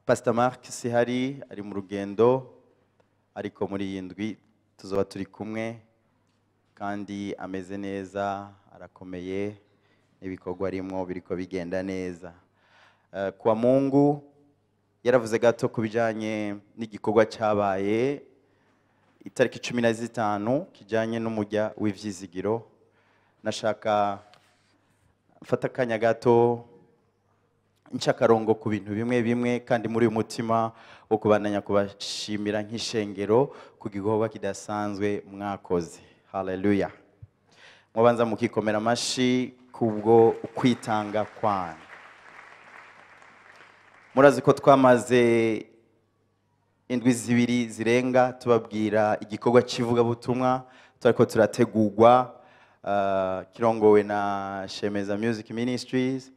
Pastor Mark sihari, ari mu rugendo, ariko muri iyi ndwi tuzoba turi kumwe kandi ameze neza, arakomeye, n'ibikorwa arimwo biriko bigenda neza. Kwa Mungu yaravuze gato ku bijanye n'igikorwa cyabaye itariki 15 kijanye n'umujya w'ivyizigiro. Nashaka mfata akanya gato nshakarongo ku bintu bimwe bimwe, kandi muri uyu mutima wo kubandanya kubashimira nk'ishengero ku gikorwa kidasanzwe mwakoze. Haleluya. Mubanza mukikomera amashi kubwo kwitanga kwanyu. Murazi ko twamaze indwi zibiri zirenga tubabwira igikorwa cy'ivugabutumwa turiko turategurwa, kirongowe na Shemeza Music Ministries.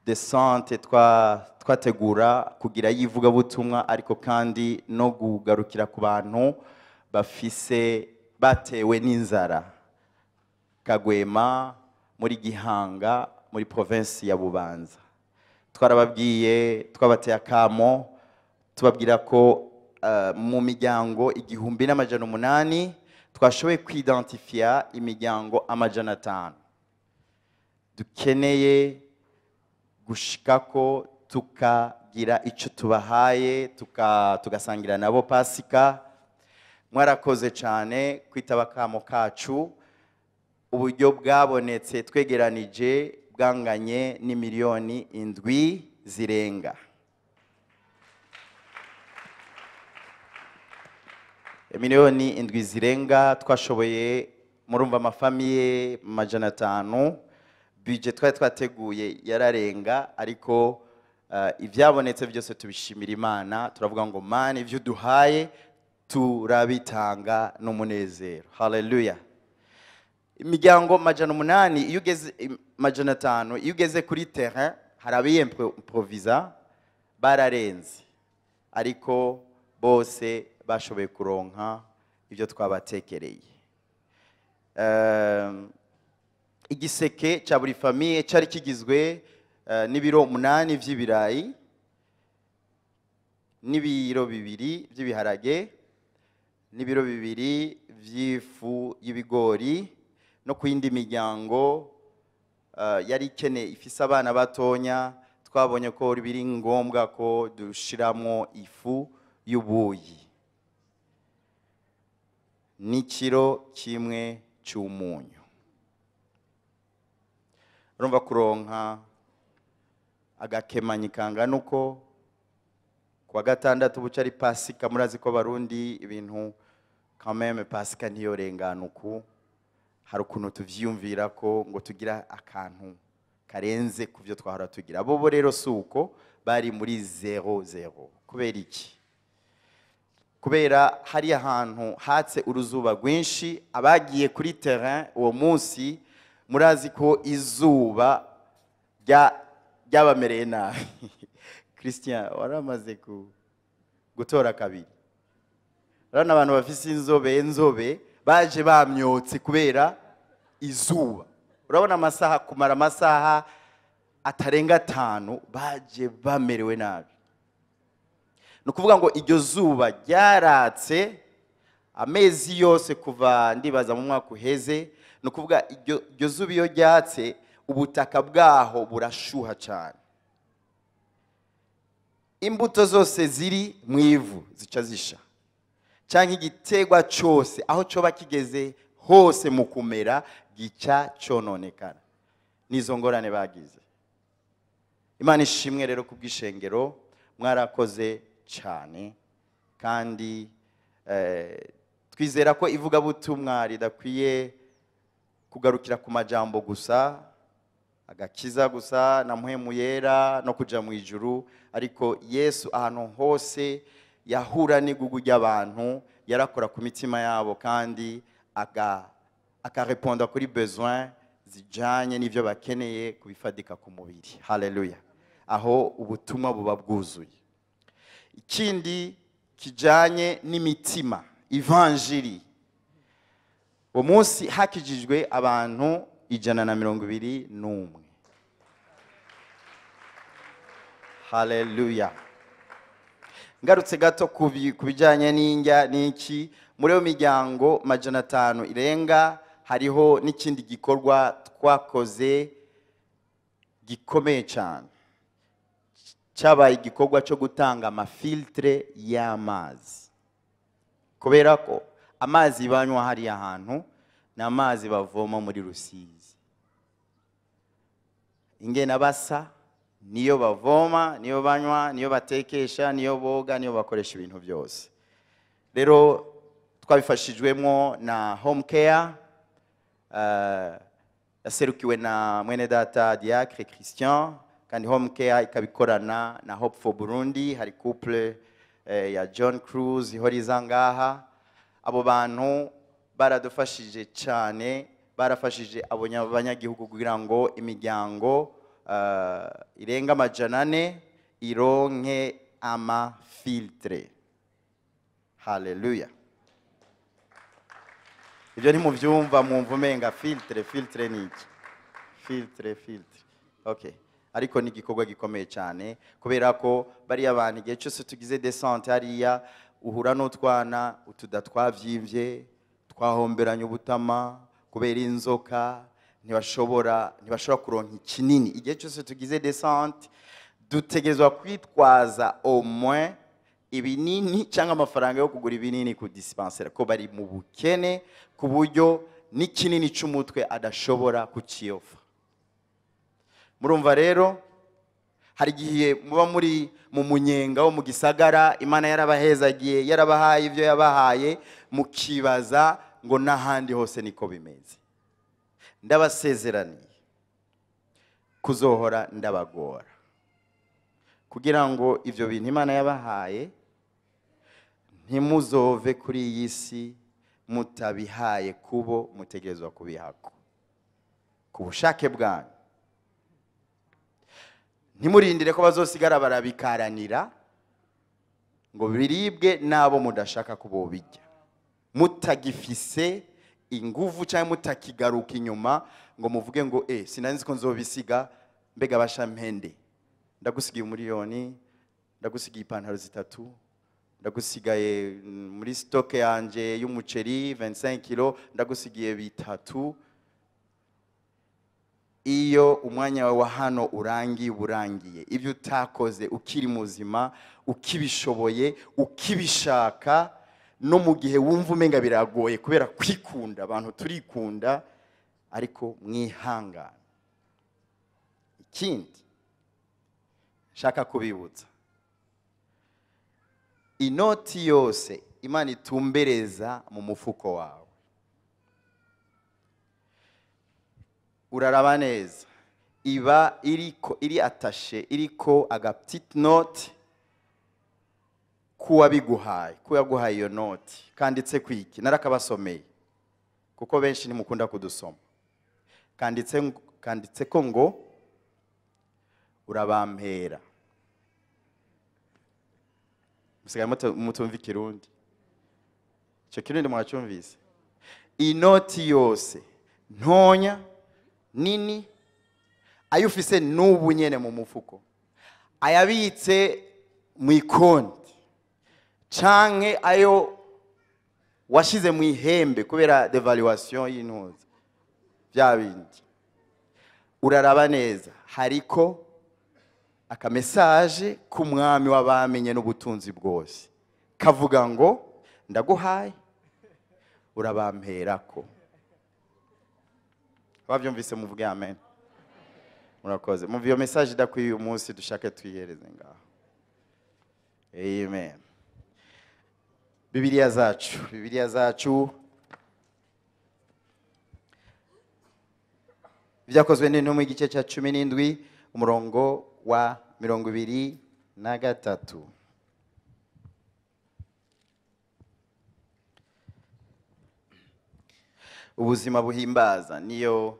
Descente twategura kugira yivugabutumwa, ariko kandi no kugarukira ku bantu bafise batewe n'inzara Kagwema muri Gihanga muri province ya Bubanza. Twarababwiye, twabateye akamo, tubabwira ko mu miryango 1800 twashoboye kwidentifia imiryango 500 dukeneye gushikako tukagira ico tubahaye, tugasangira nabo Pasika. Mwarakoze cyane kwitaba akamo kacu. Uburyo bwabonetse twegeranije bwanganye ni miliyoni 7 zirenga. Miliyoni 7 zirenga twashoboye, murumva amafamiye 500, budget twari twateguye yararenga, ariko ivyabonetse byose tubishimira Imana. Turavuga ngo Mana, ivyo duhaye turabitanga n'umunezero. Haleluya. Imiryango 800 iyo ugeze 500 iyo ugeze kuri terrain hari abiyemprovisa bararenze, ariko bose bashoboye kuronka ibyo twabatekereye. Igiseke cya buri famiye cyari kigizwe n'ibiro 8 vy'ibirayi, n'ibiro 2 by'ibiharage, n'ibiro 2 vy'ifu y'ibigori, no ku yindi miryango yari ikeneye ifise abana batonya twabonye ko biri ngombwa ko dushiramwo ifu y'ubuyi n'ikiro kimwe cy'umunyu. Urumva kuronka agakemanyi kangana uko kuwa gatandatu buca ari Pasika. Murazi ko Barundi ibintu quand même Pasika ntiyorengana uku, hari ukuntu tuvyiyumvira ko ngo tugira akantu karenze ku byo twahora tugira. Bo rero si uko, bari muri 0-0. Kubera iki? Kubera hari ahantu hatse uruzuba rwinshi, abagiye kuri terrain uwo munsi murazi ko izuba ryabamereye nabi. Christian waramaze gutora kabiri. Urabona abantu bafise inzobe baje bamyotse kubera izuba. Urabona amasaha, kumara amasaha atarenga 5 baje bamerewe nabi. Nukuvuga ngo iryo zuba ryaratse amezi yose kuva ndibaza mu mwaka uheze. Nukuvuga iryo zuba iyo ryatse ubutaka bwaho burashuha cyane, imbuto zose ziri mu ivu zica zisha, cyangwa igitegwa cyose aho coba kigeze hose mu kumera gica cononekara. Nizo ngorane bagize. Imana ishimwe rero kubw'ishengero, mwarakoze cyane, kandi twizera ko ivugabutumwa ridakwiye kugarukira ku majambo gusa, agakiza gusa na muhemu yera no kuja mu ijuru, ariko Yesu ahantu hose yahura n'igugu ry'abantu, yarakora ku mitima yabo kandi akareponda kuri besoin zijanye n'ivyo bakeneye kubifadika ku mubiri. Haleluya. Aho ubutumwa buba bwuzuye. Ikindi kijanye n'imitima, ivanjiri. Uwo munsi hakijijwe abantu 121. Haleluya. Ngarutse gato ku bijyanye n'indya n'iki, muri iyo miryango 500 irenga hariho n'ikindi gikorwa twakoze gikomeye cyane. Cyabaye igikorwa cyo gutanga amafiltre y'amazi, kubera ko amazi banywa hariya hantu ni amazi bavoma muri Rusizi. Ingena basa niyo bavoma, niyo banywa, niyo batekesha, niyo boga, niyo bakoresha ibintu byose. Rero twabifashijwemo na Home Care, yaserukiwe na mwene data Diacre Christian, kandi Home Care ikabikorana na Hope for Burundi. Hari couple ya John Cruz ihora iza ngaha. Abo bantu baradufashije cyane, barafashije abo banyagihugu kugira ngo imiryango irenga 400 ironke amafiltre. Haleluya. Ibyo ntimubyumva, mwumva umenga filtre, filtre ni iki? Filtre, filtre. Okay. Ariko ni igikorwa gikomeye cyane, kubera ko bariya bantu igihe cyose tugize descente hariya uhura n'utwana utuda twavyimvye, twahomberanye ubutama kubera inzoka, ntibashobora kuronka ikinini. Igihe cyose tugize descente dutegerezwa kwitwaza au moins ibinini cyangwa amafaranga yo kugura ibinini ku dispensaire, ko bari mu bukene ku buryo n'ikinini cy'umutwe adashobora kuciyofa. Murumva rero hari igihe muba muri mu munyenga wo mu gisagara, Imana yarabahezagiye, yarabahaye ibyo yabahaye, mukibaza ngo n'ahandi hose niko bimeze. Ndabasezeraniye kuzohora ndabagora kugira ngo ibyo bintu Imana yabahaye ntimuzove kuri iyi si mutabihaye kubo mutegerezwa kubihako ku bushake bwanyu. Ntimurindire ko bazosigara barabikaranira ngo biribwe nabo mudashaka kubo bijya, mutagifise inguvu cyangwa mutakigaruka inyuma ngo muvuge ngo sinanzi ko nzobisiga, mbega bashampende, ndagusigiye 1,000,000, ndagusigiye ipantaro 3, ndagusigaye muri stock yanje y'umuceri 25 kilo, ndagusigiye 3. Iyo umwanya wawe wa hano urangiye, urangiye. Ibyo utakoze ukiri muzima, ukibishoboye, ukibishaka, no mu gihe wumva umenga biragoye kubera kwikunda, abantu turikunda, ariko mwihangana. Ikindi nshaka kubibutsa, inoti yose Imana itumbereza mu mufuko wawe, uraraba neza, iba iriko, iri atashe, iriko aga petite note kuwabiguhaye, kuyaguhaye iyo note kanditse kwiki. Narakabasomeye kuko benshi ntimukunda kudusoma. Kanditse ko ngo urabampera. Musigaye mutumva ikirundi, icyo kirundi mwacyumvise. Inoti yose ntonya nini, ayo ufise n'ubu nyene mu mufuko, ayabitse mu ikonti canke ayo washize mu ihembe kubera devaluation y'intuza bya bindi, uraraba neza hariko akamesaje k'umwami w'abamenye n'ubutunzi bwose kavuga ngo ndaguhaye urabamperako. Abavyumvise muvuge amen. Murakoze. Mumva iyo message idakwiye uyu munsi, dushake twihereze ngaho. Amen. Bibiliya zacu, Bibiliya zacu, Ibyakozwe n'intumwa igice cya 17 umurongo wa 23. Ubuzima buhimbaza niyo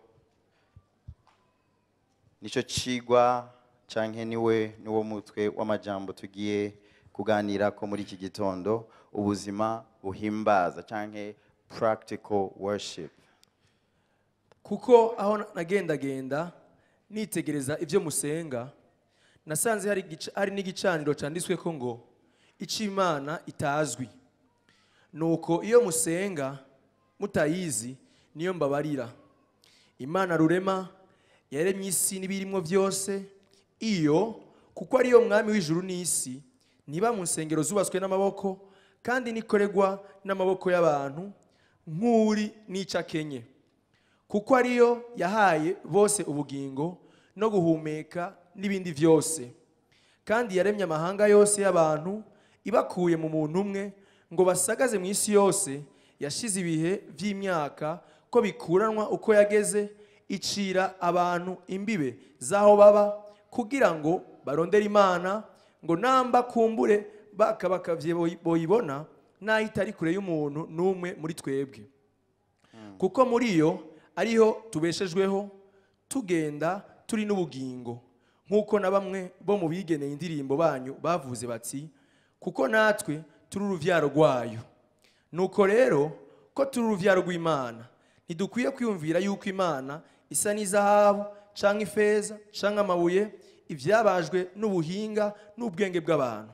nico cigwa canke niwe niwo mutwe w'amajambo tugiye kuganira ko muri iki gitondo, ubuzima buhimbaza canke practical worship. Kuko aho nagendagenda nitegereza ibyo musenga, Nasanze hari n'igicaniro canditsweko ngo ic'Imana itazwi. Nuko iyo musenga mutayizi, niyo mbabarira. Imana rurema yaremye isi n'ibirimwo byose, iyo kuko ariyo mwami w'ijuru n'isi, niba mu nsengero zubatswe n'amaboko, kandi nikoregwa n'amaboko y'abantu nk'uri n'ico akenye, kuko ariyo yahaye bose ubugingo no guhumeka n'ibindi byose. Kandi yaremye amahanga yose y'abantu ibakuye mu muntu umwe, ngo basagaze mu isi yose. Yashize ibihe vy'imyaka ko bikuranwa uko yageze, icira abantu imbibe z'aho baba, kugira ngo barondere Imana, ngo namba kumbure bakabakavye boyibona, naho itari kure y'umuntu n'umwe muri twebwe. Kuko muri yo ariho tubeshejweho, tugenda, turi n'ubugingo, nk'uko na bamwe bo mu bigeneye indirimbo banyu bavuze bati: kuko natwe turi uruvyaro rwayo. Nuko rero ko turi uruvyaro rw'Imana, ntidukwiye kwiyumvira yuko Imana isa n'izahabu canke ifeza canke amabuye, ivyabajwe n'ubuhinga n'ubwenge bw'abantu.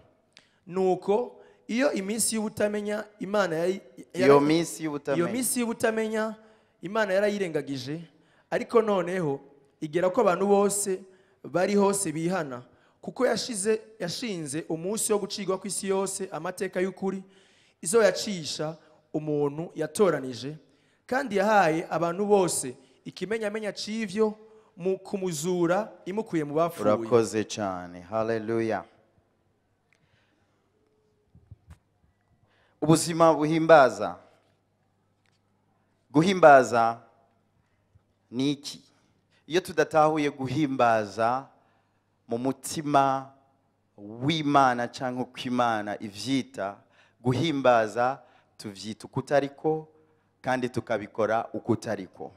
Nuko iyo iminsi y'ubutamenya Imana Iyo minsi iyo y'ubutamenya minsi y'ubutamenya Imana yarayirengagije, ariko noneho igera ko abantu bose bari hose bihana, kuko yashinze umunsi wo gucirwa kw'isi yose amateka y'ukuri, izo yacisha umuntu yatoranije, kandi yahaye abantu bose ikimenyamenya c'ivyo mu kumuzura imukuye mu bapfuye. Urakoze cyane, haleluya. Ubuzima buhimbaza. Guhimbaza ni iki? Iyo tudatahuye guhimbaza mu mutima w'Imana cyangwa uko Imana ivyita, guhimbaza tuvyita ukutariko kandi tukabikora ukutariko.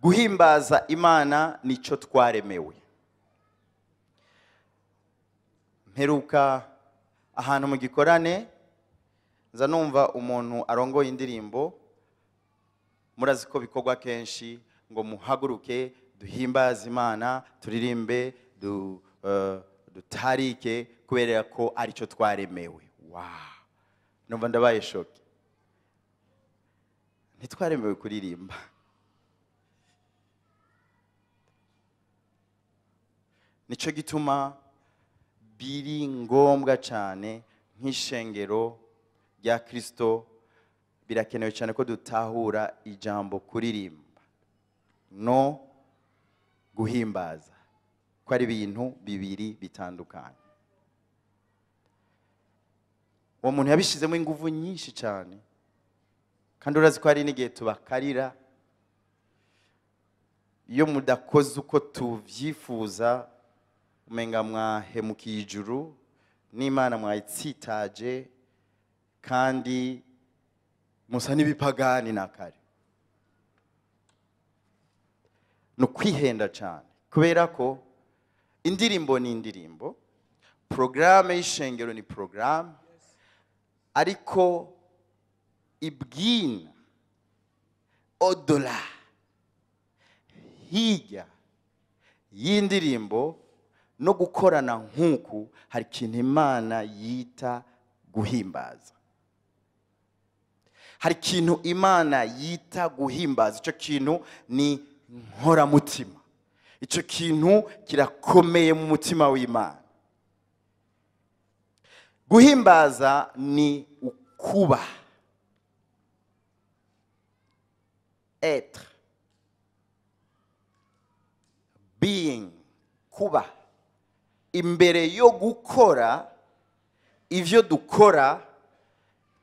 Guhimbaza Imana nico twaremewe. Mperuka ahantu mu gikorane nza numva umuntu arongoye indirimbo, murazi ko bikorwa kenshi, ngo muhaguruke duhimbaze Imana, turirimbe, dutarike, kubera ko aricyo twaremewe. Wow, numva ndabaye shoke. Ntitwaremewe kuririmba. Nico gituma biri ngombwa cyane nk'ishengero rya Kristo, birakenewe cyane ko dutahura ijambo kuririmba no guhimbaza, ko ari ibintu bibiri bitandukanye. Uwo muntu yabishizemo ingufu nyinshi cyane, kandi urazi ko hari n'igihe tubakarira iyo mudakoze uko tuvyifuza, umenga mwahemukiye ijuru n'Imana mwayitsitaje, kandi musa n'ibipagani na kare. No kwihenda cyane, kubera ko indirimbo ni indirimbo, programme y'ishengero ni programme, ariko ibwina odola hirya y'indirimbo no gukorana nk'uku, hari ikintu Imana yita guhimbaza. Hari ikintu Imana yita guhimbaza. Icyo kintu ni nkoramutima, icyo kintu kirakomeye mu mutima w'Imana. Guhimbaza ni ukuba, être, being, kuba. Imbere yo gukora ivyo dukora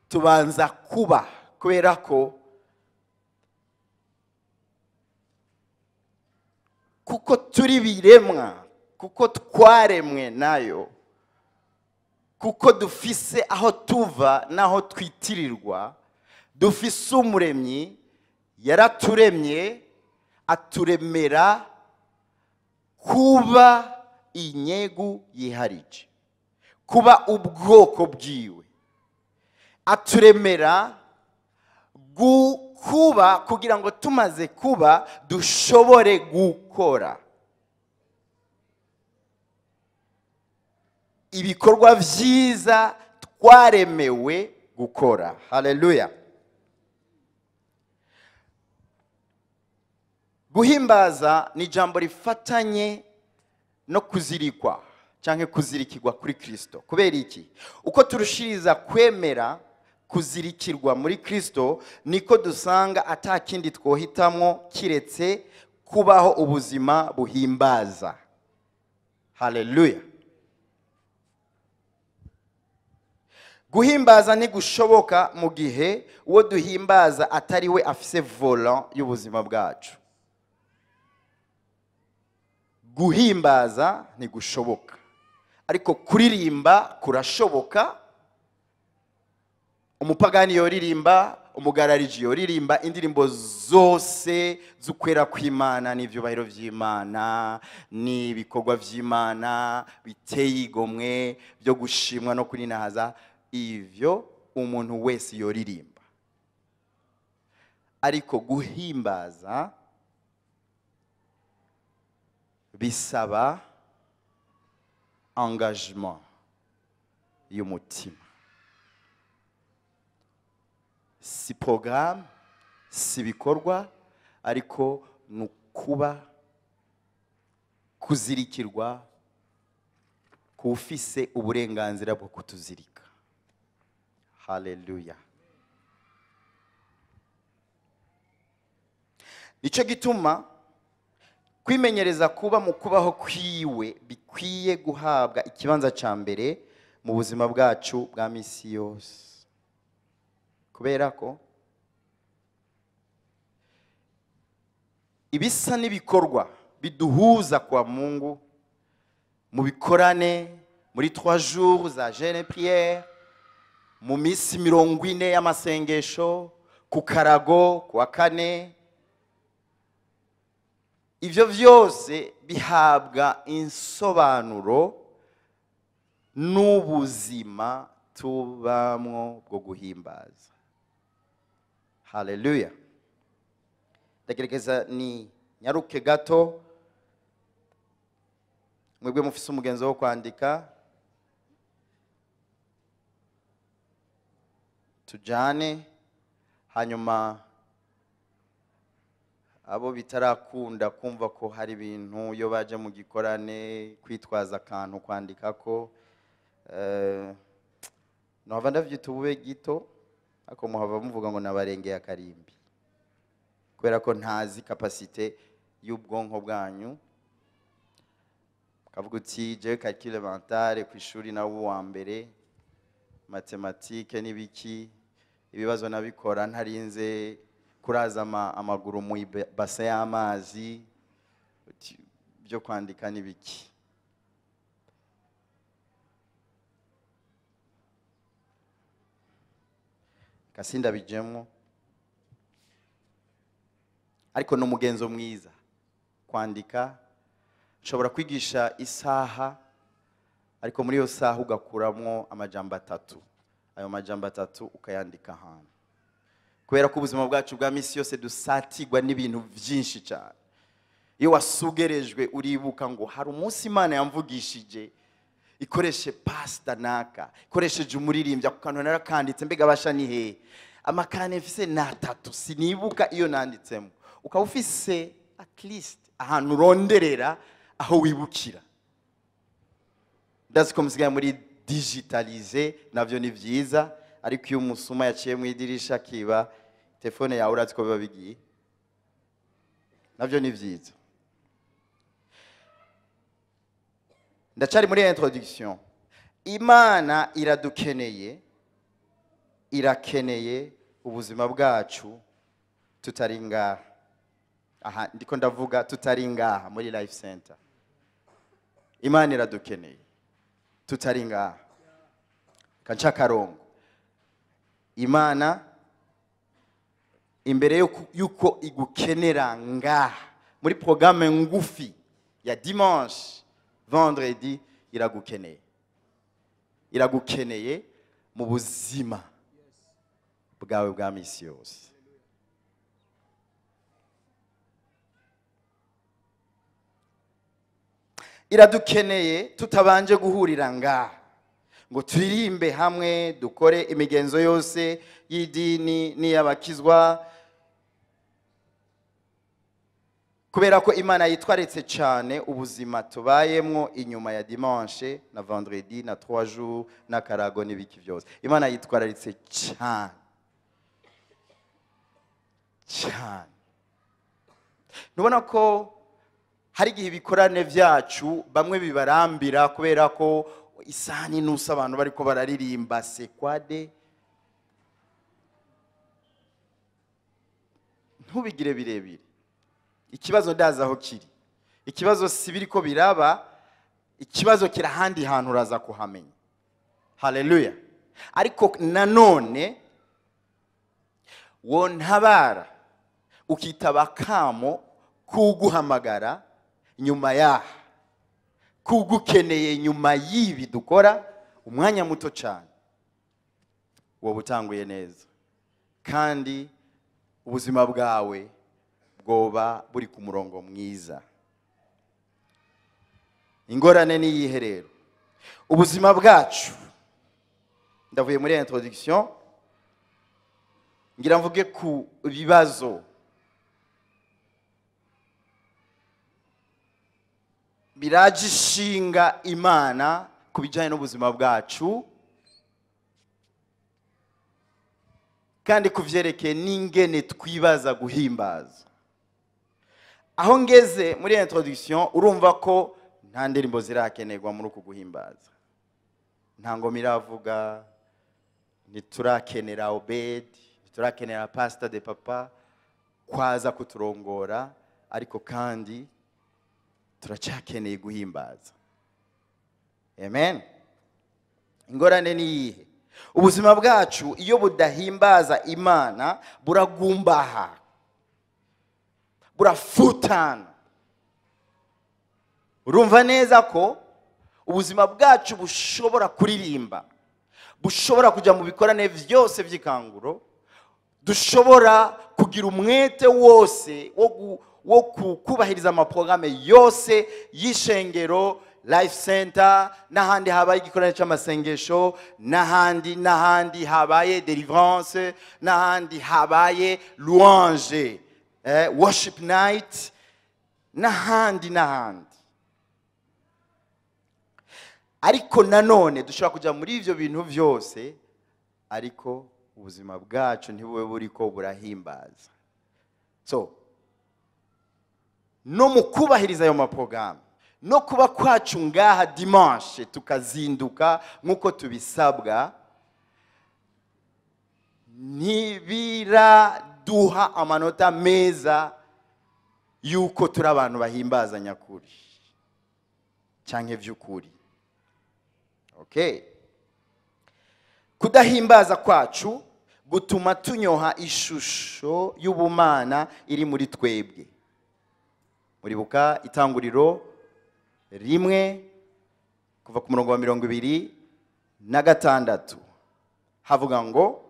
tubanza kuba, kubera ko kuko turi biremwa, kuko twaremwe nayo, kuko dufise aho tuva naho twitirirwa, dufise umuremyi yaraturemye aturemera kuba inyegu yiharije, kuba ubwoko bwiwe, aturemera kuba kugira ngo tumaze kuba dushobore gukora. Ibikorwa vyiza twaremewe gukora. Haleluya. Guhimbaza ni ijambo rifatanye no kuzirikwa canke kuzirikirwa kuri Kristo. Kubera iki? Uko turushiriza kwemera kuzirikirwa muri Kristo, niko dusanga atakindi twohitamwo kiretse kubaho ubuzima buhimbaza. Haleluya. Guhimbaza ntigushoboka mu gihe uwo duhimbaza atari we afise volant y'ubuzima bwacu. Guhimbaza ntigushoboka, ariko kuririmba kurashoboka. Umupagani yoririmba, umugarariji yoririmba indirimbo zose z'ukwera kw'Imana n'ivyubahiro vy'Imana n'ibikorwa vy'Imana biteye igomwe byo gushimwa no kuninahaza, ivyo umuntu wese yoririmba. Ariko guhimbaza bisaba engagement y'umutima. Si programme, si bikorwa, ariko nukuba kuzirikirwa kufise uburenganzira bwo kutuzirika. Haleluya. Nico gituma kwimenyereza kuba mu kubaho kwiwe bikwiye guhabwa ikibanza ca mbere mu buzima bwacu bwa misi yose. Kubera ko ibisa n'ibikorwa biduhuza kwa Mungu mu bikorane, muri 3 jours za jeûne prière, mu misi 40 y'amasengesho, ku karago kuwa kane, ivyo vyose bihabwa insobanuro n'ubuzima tubamwo bwo guhimbaza. Haleluya. Ndagerageza ni nyaruke gato, mwebwe mufise umugenzo wo kwandika, tujane, hanyuma abo bitarakunda kumva ko hari ibintu iyo baje mu gikorane kwitwaza akantu kwandika ko nohava ndavyita ubube gito, ako muhava muvuga ngo nabarengeye akarimbi, kubera ko ntazi capacité y'ubwonko bwanyu. Kavuga uti jewe calcul mental ku ishuri nawe uwa mbere, matematike n'ibiki, ibibazo nabikora ntarinze kuraza amaguru mu base y'amazi, byo kwandika n'ibiki. Kasinda bijemwo, ariko no mugenzo mwiza kwandika. Nshobora kwigisha isaha, ariko muri iyo saha ugakuramwo amajambo atatu, ayo majambo atatu ukayandika ahantu. Kubera ko ubuzima bwacu bwa misi yose dusatigwa n'ibintu byinshi cyane. Iyo wasugerejwe uribuka ngo hari umunsi Imana yamvugishije ikoreshe pastor naka, ikoresheje umuririmbyi, ako kantu narakanditse, mbega basha ni he amakane mfise na atatu sinibuka iyo nanditsemo. Ukaba ufise at least ahantu uronderera aho wibukira. Ndazi ko musigaye muri digitalize, navyo ni vyiza, ariko iyo umusuma yaciye mu idirisha akiba telefone yawe urazi ko biba bigiye, navyo ni vyiza. Ndacari muri introduction. Imana iradukeneye, irakeneye ubuzima bwacu tutari ngaha. Aha ndiko ndavuga tutari ngaha muri Life Center. Imana iradukeneye tutari ngaha. Kanca karongo. Imana imbere yuko igukenera ngaha muri programme ngufi ya dimanche vendredi, iragukeneye. Iragukeneye mu buzima bwawe bwa misi yose. Iradukeneye tutabanje guhurira ngaha. ngo turirimbe hamwe, dukore imigenzo yose y'idini n'iy'abakizwa, kubera ko Imana yitwaretse cyane ubuzima tubayemwo inyuma ya dimanche na vendredi na 3 jours na karago n'ibiki byose. Imana yitwararitse cyane cyane. Nubona ko hari igihe ibikorane byacu bamwe bibarambira kubera ko isani nusa abantu bariko bararirimba sekwade. Ntubigire birebire. Ikibazo ndaza aho kiri, ikibazo si biriko biraba, ikibazo kiri ahandi hantu uraza kuhamenya. Haleluya. Ariko nanone wontabara ukitaba kamo kuguhamagara nyuma yaha, kugukeneye nyuma y'ibi dukora umwanya muto cyane, wowe utanguye neza kandi ubuzima bwawe bwoba buri ku murongo mwiza. Ingorane ni iyihe rero? Ubuzima bwacu, ndavuye muri introduction ngira mvuge ku bibazo biraje ishinga Imana ku bijyanye n'ubuzima bwacu, kandi kuvyerekeye n'ingene twibaza guhimbaza. Aho ngeze muri introduction urumva ko nta ndirimbo zirakenerwa muri uku guhimbaza, nta ngoma iravuga, ntiturakenera Obed, ntiturakenera pastor de papa kwaza kuturongora, ariko kandi turacyakeneye guhimbaza. Amen. Ingorane ni iyihe? Ubuzima bwacu iyo budahimbaza Imana buragumbaha, burafutana. Urumva neza ko ubuzima bwacu bushobora kuririmba, bushobora kujya mu bikorane byose by'ikanguro, dushobora kugira umwete wose wo kubahiriza amaprograme yose y'ishengero, Life Center, n'ahandi habaye igikorane cy'amasengesho, n'ahandi habaye deliverance, n'ahandi habaye louange, worship night, n'ahandi. Ariko nanone dushobora kujya muri ivyo bintu byose, ariko ubuzima bwacu ntibube buriko burahimbaza. So no mu kubahiriza ayo maprograme, no kuba kwacu ngaha dimanche tukazinduka nkuko tubisabwa, ntibiraduha amanota meza yuko turi abantu bahimbaza nyakuri canke vy'ukuri. Okay. Kudahimbaza kwacu gutuma tunyoha ishusho y'ubumana iri muri twebwe. Muribuka itanguriro 1 kuva ku murongo wa 26 havuga ngo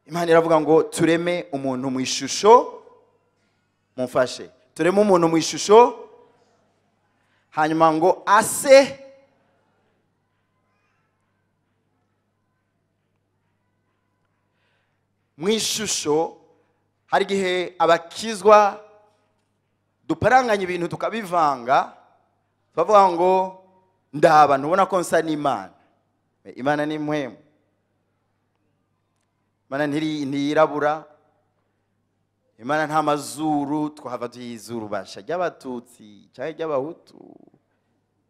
Imana iravuga ngo tureme umuntu mu ishusho, mumfashe, tureme umuntu mu ishusho, hanyuma ngo ase mu ishusho. Hari igihe abakizwa duparanganya ibintu tukabivanga, tukavuga ngo ndaba ntubona ko nsa n'Imana. Imana ni mpwemu, Imana ntiyirabura, Imana nta mazuru, twahava tuyizuru basha ry'abatutsi cyangwa ry'abahutu,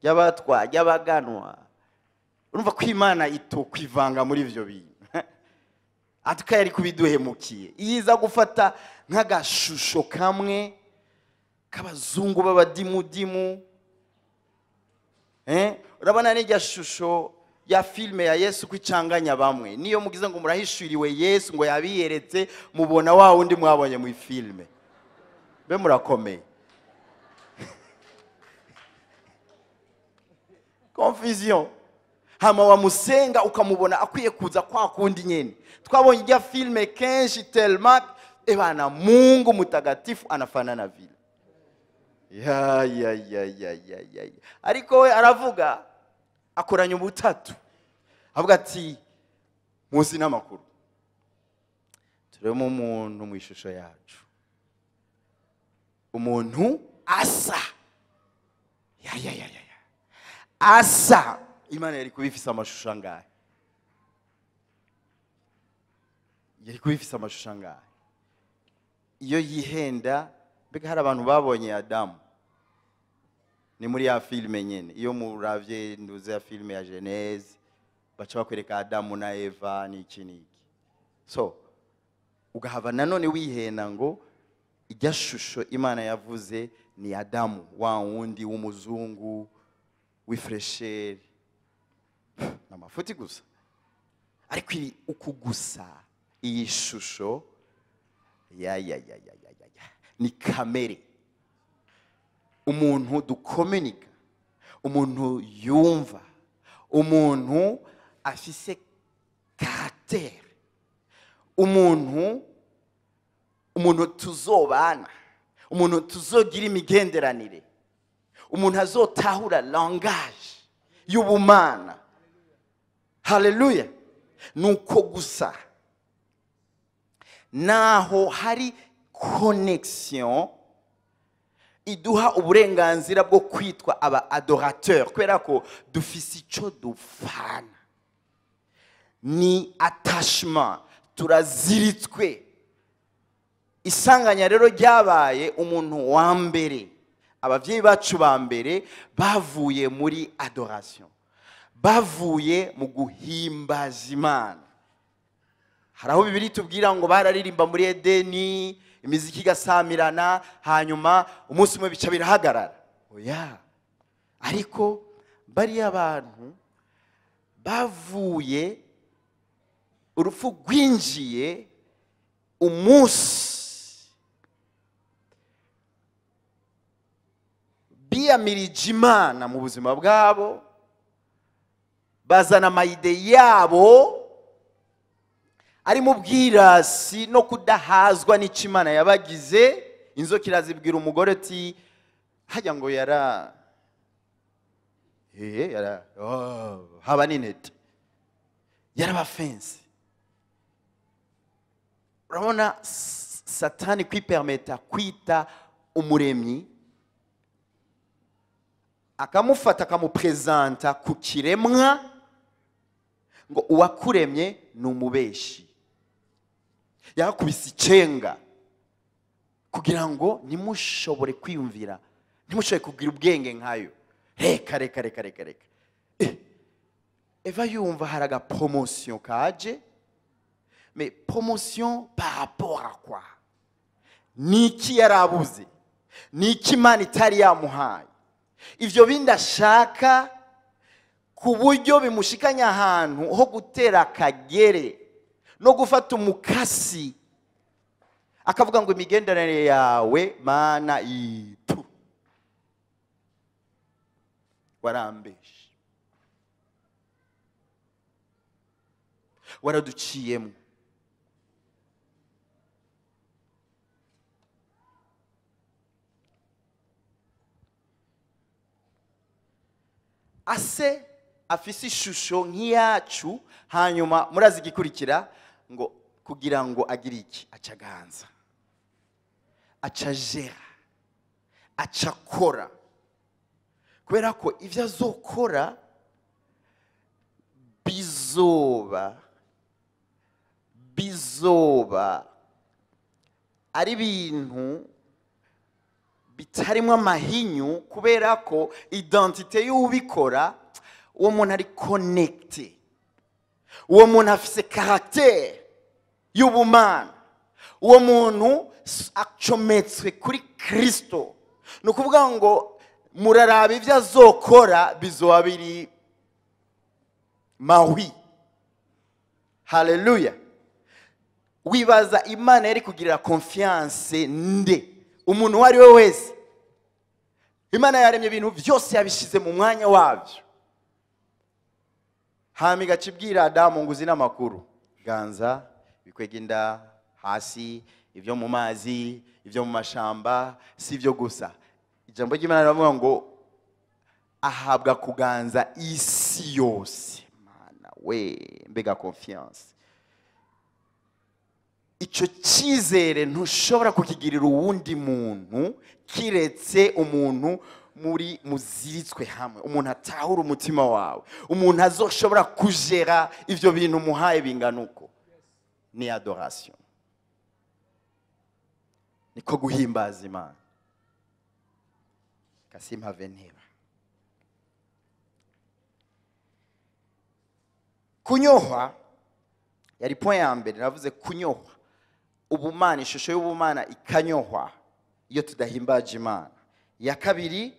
ry'abatwa, ry'abaganwa. Urumva ko Imana itokwivanga muri ivyo bintu. Atuka yari kubiduhemukiye iza gufata nk'agashusho kamwe k'abazungu b'abadimudimu. Urabona n'irya shusho ya filme ya Yesu kwicanganya bamwe, niyo mugize ngo murahishuriwe Yesu ngo yabiyeretse, mubona wa wundi mwabonye mu filme. Be murakomeye. Confusion. Hama wamusenga ukamubona akwiye kuza kwa kundi nyene. Twabonye irya filme kenshi tellement ebana Mungu mutagatifu anafanana vile. Ya ya ya ya ya ya. Ariko we aravuga Akoranya ubutatu, avuga ati muzi n'amakuru, turemo umuntu mu ishusho yacu, umuntu asa ya ya ya ya asa. Imana yari kubifisa amashusho angahe? Yari kubifisa amashusho angahe? Iyo yihenda, mbega hari abantu babonye Adamu ni muri ya filme nyene, iyo muravye nduze ya filme ya Genèse baca bakwereka Adamu na Eva n'iki n'iki. So ugahava nanone wihenda ngo ijya shusho Imana yavuze ni Adamu wa wundi w'umuzungu w'ifresheri n'amafuti gusa. Ariko ukugusa iyi shusho ya ya ya ya ya ya ni kamere. Umuntu dukomunika, umuntu yumva, umuntu afise caractère, umuntu tuzobana, umuntu tuzogira imigenderanire, umuntu azotahura langage y'ubumana. Haleluya. Nuko gusa naho hari connexion iduha uburenganzira bwo kwitwa aba adorateur, kubera ko dufise ico dufana, ni attachement, turaziritswe. Isanganya rero ryabaye umuntu wa mbere, abavyeyi bacu ba mbere bavuye muri adoration, bavuye mu guhimbaza Imana. Hari aho Bibiliya itubwira ngo bararirimba muri Edeni, imiziki igasamirana, hanyuma umunsi umwe bica birahagarara. Oya, ariko bariya abantu bavuye, urupfu rwinjiye umunsi biyamirije Imana mu buzima bwabo, bazana amayide yabo ari mu bwirasi no kudahazwa n'icyo Imana yabagize. Inzoka irazibwira umugore ati hajya ngo yara yara haba n'intete, yarabafense. Urabona Satani kwipermeta kwita umuremyi, akamufata akamupresenta ku kiremwa ngo uwakuremye ni umubeshi. Yakubise icenga kugira ngo nimushobore kwiyumvira, nimushobore kugira ubwenge nkayo. Reka reka reka reka reka. Eva yumva hari aga promotion kaje, mais promotion par rapport à quoi? Niki yarabuze, niki Imana itari yamuhaye, ivyo bindi ashaka ku buryo bimushikanya ahantu ho gutera akagere no gufata umukasi, akavuga ngo imigenderanire yawe Mana itu warambeshe, waraduciyemo. Ase afise ishusho nk'iyacu, hanyuma murazi igikurikira ngo kugira ngo agire iki, acaganza, acajera, acakora, kubera ko ivyo azokora bizoba ari ibintu bitarimo amahinyu, kubera ko identite y'ubikora uwo muntu ari connecté, uwo muntu afise caractère y'ubumana, uwo muntu acometswe kuri Kristo. Ni ukuvuga ngo muraraba ivyo azokora bizoba biri mawi. Haleluya. Wibaza Imana yari kugirira confiance nde? Umuntu uwo ari we wese. Imana yaremye ibintu byose yabishize mu mwanya wabyo. Hama igacibwira Adamu ngo uzi n'amakuru, ganza bikwega inda hasi, ibyo mu mazi, ibyo mu mashamba, si ibyo gusa. Ijambo ry'Imana riravuga ngo ahabwa kuganza isi. Isi yose. Mana we, mbega confiance. Icyo cyizere ntushobora kukigirira uwundi muntu kiretse umuntu muri muziritswe hamwe, umuntu atahura umutima wawe, umuntu azoshobora kujera ivyo bintu muhaye bingana uko. Ni adoration, niko guhimbaza Imana. Kasimpave nteba kunyohwa yari point ya mbere. Navuze kunyohwa, ubumana, ishusho y'ubumana ikanyohwa iyo tudahimbaje Imana. Ya kabiri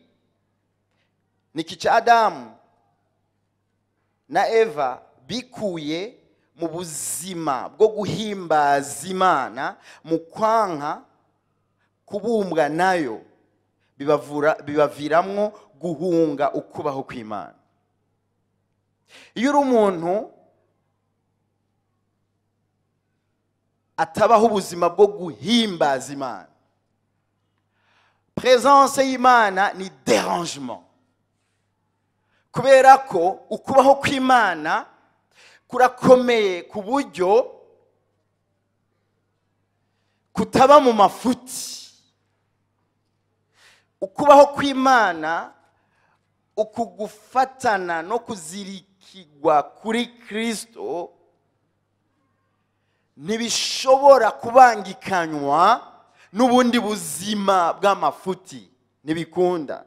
ni kica Adamu na Eva bikuye mu buzima bwo guhimbaza Imana, mu kwanka kubumbwa nayo, bibaviramwo guhunga ukubaho kw'Imana. Iyo uri umuntu atabaho ubuzima bwo guhimbaza Imana, présence y'Imana ni dérangement, kubera ko ukubaho kw'Imana kurakomeye ku buryo kutaba mu mafuti. Ukubaho kw'Imana, ukugufatana no kuzirikirwa kuri Kristo, ntibishobora kubangikanywa n'ubundi buzima bw'amafuti, ntibikunda.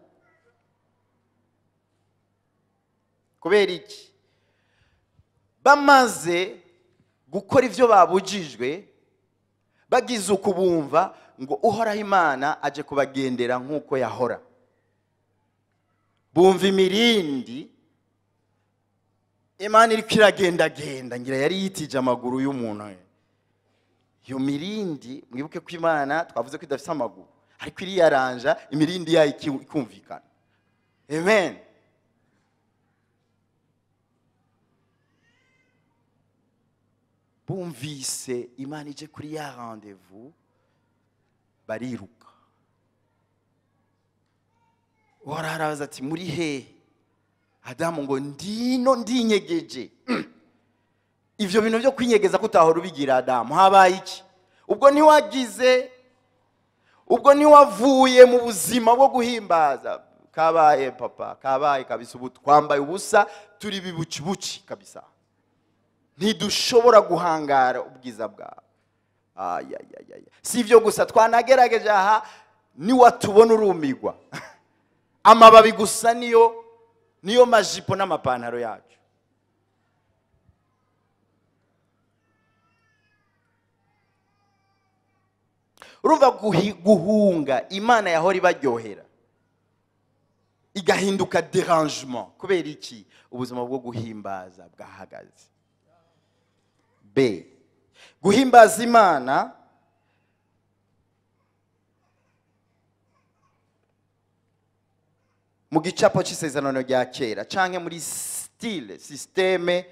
Kubera iki? Bamaze gukora ivyo babujijwe, bagize ukubumva ngo Uhoraho Imana aje kubagendera nk'uko yahora, bumva imirindi Imana iriko iragendagenda, ngira yari yitije amaguru y'umuntu. Iyo mirindi, mwibuke ko Imana twavuze ko idafise amaguru, ariko iriyaranja imirindi yayo ikumvikana. Amen. Bumvise Imana ije kuri ya rendez-vous, bariruka. Uhoraho arabaza ati muri hehe? Adamu ngo ndino ndinyegeje. Ivyo bintu byo kwinyegeza ko utahora ubigira Adamu, habaye iki? Ubwo ntiwagize, ubwo ntiwavuye mu buzima bwo guhimbaza. Kabaye papa, kabaye kabisa, ubu twambaye ubusa, turi bibucibuci kabisa, ntidushobora guhangara ubwiza bwawe. Ayayayay. Si ivyo gusa, twanagerageje aha, niwatubona urumigwa. Amababi gusa niyo majipo n'amapantaro yacu. Urumva guhunga Imana yahora ibaryohera igahinduka dérangement. Kubera iki? Ubuzima bwo guhimbaza bwahagaze. B, guhimbaza Imana mu gicapo c'isezerano rya kera canke muri style systeme